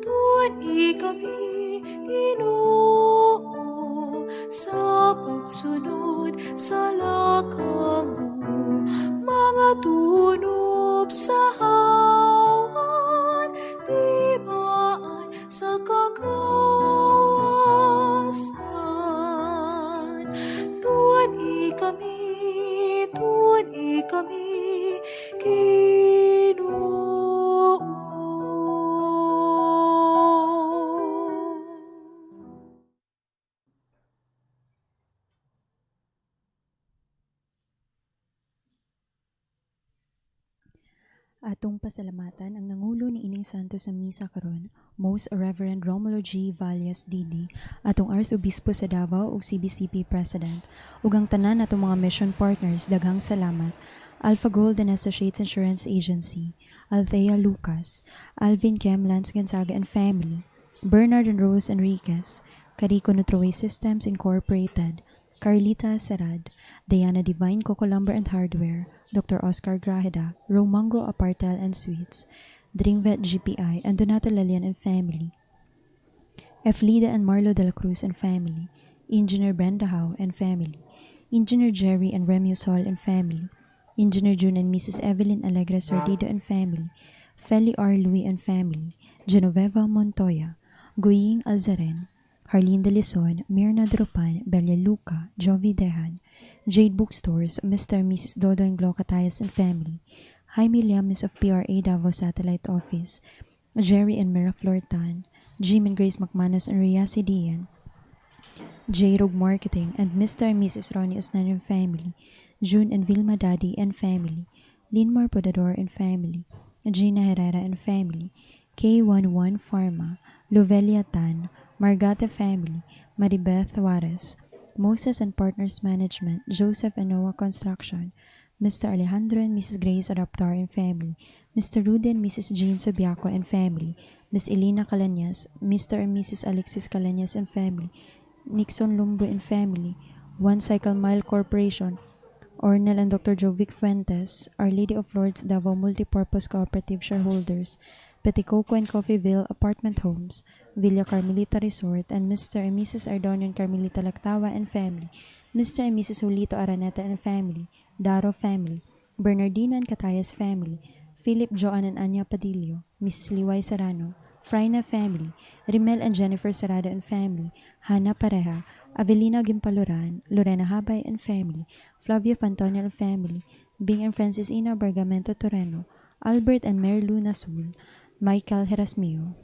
Tuan-i kami, Ginoo, sa pagsunod sa lakang mo, mga tunob sa hawan, tibaan sa kagawasan. Tuan-i kami, Ginoo. Atong pasalamatan ang nangulo ni ining santo sa misa karon, Most Reverend Romulo G. Valles D.D., atong Arsobispo sa Davao ug CBCP President, ug ang tanan natong mga mission partners, daghang salamat. Alpha Gold and Associates Insurance Agency, Althea Lucas, Alvin Kem, Lance Gonzaga and Family, Bernard and Rose Enriquez, Carico Nutroway Systems Incorporated, Carlita Serad, Diana Divine Coco Lumber and Hardware, Dr. Oscar Grajeda, Romango Apartel and Suites, Dreamvet GPI, and Donata Lalian and Family, Eflida and Marlo de la Cruz and Family, Engineer Brenda Howe and Family, Engineer Jerry and Remy Sol and Family, Engineer June and Mrs. Evelyn Alegre Sordido and Family, Feli R. Louis and Family, Genoveva Montoya, Guying Alzaren, Harleen De Lison, Mirna Drupan, Belia Luca, Jovi Dehan, Jade Bookstores, Mr. and Mrs. Dodo and Glo Catayas and Family, Jaime Llames of PRA Davao Satellite Office, Jerry and Mira Flortan, Jim and Grace McManus and Ria Sidian, J. Rogue Marketing, and Mr. and Mrs. Ronnie Osnan and Family, June and Vilma Daddy and Family, Linmar Podador and Family, Gina Herrera and Family, K11 Pharma, Lovelia Tan, Margata Family, Maribeth Juarez, Moses and Partners Management, Joseph and Noah Construction, Mr. Alejandro and Mrs. Grace Adaptar and Family, Mr. Rudy and Mrs. Jean Subiaco and Family, Miss Elena Calanyas, Mr. and Mrs. Alexis Calanyas and Family, Nixon Lumbre and Family, One Cycle Mile Corporation, Ornel and Dr. Jovic Fuentes, Our Lady of Lourdes Davao Multipurpose Cooperative Shareholders, Peticoco and Coffeeville Apartment Homes, Villa Carmelita Resort, and Mr. and Mrs. Ardonian Carmelita Lactawa and Family, Mr. and Mrs. Julito Araneta and Family, Daro Family, Bernardino and Catayas Family, Philip Joan and Anya Padillo, Mrs. Liway Serrano, Frina Family, Rimel and Jennifer Serrado and Family, Hannah Pareja, Avelina Gimpaluran, Lorena Habay and Family, Flavia Fantonio and Family, Bing and Francis Ina Bergamento Toreno, Albert and Mary Lou Nasul, Michael Herasmio.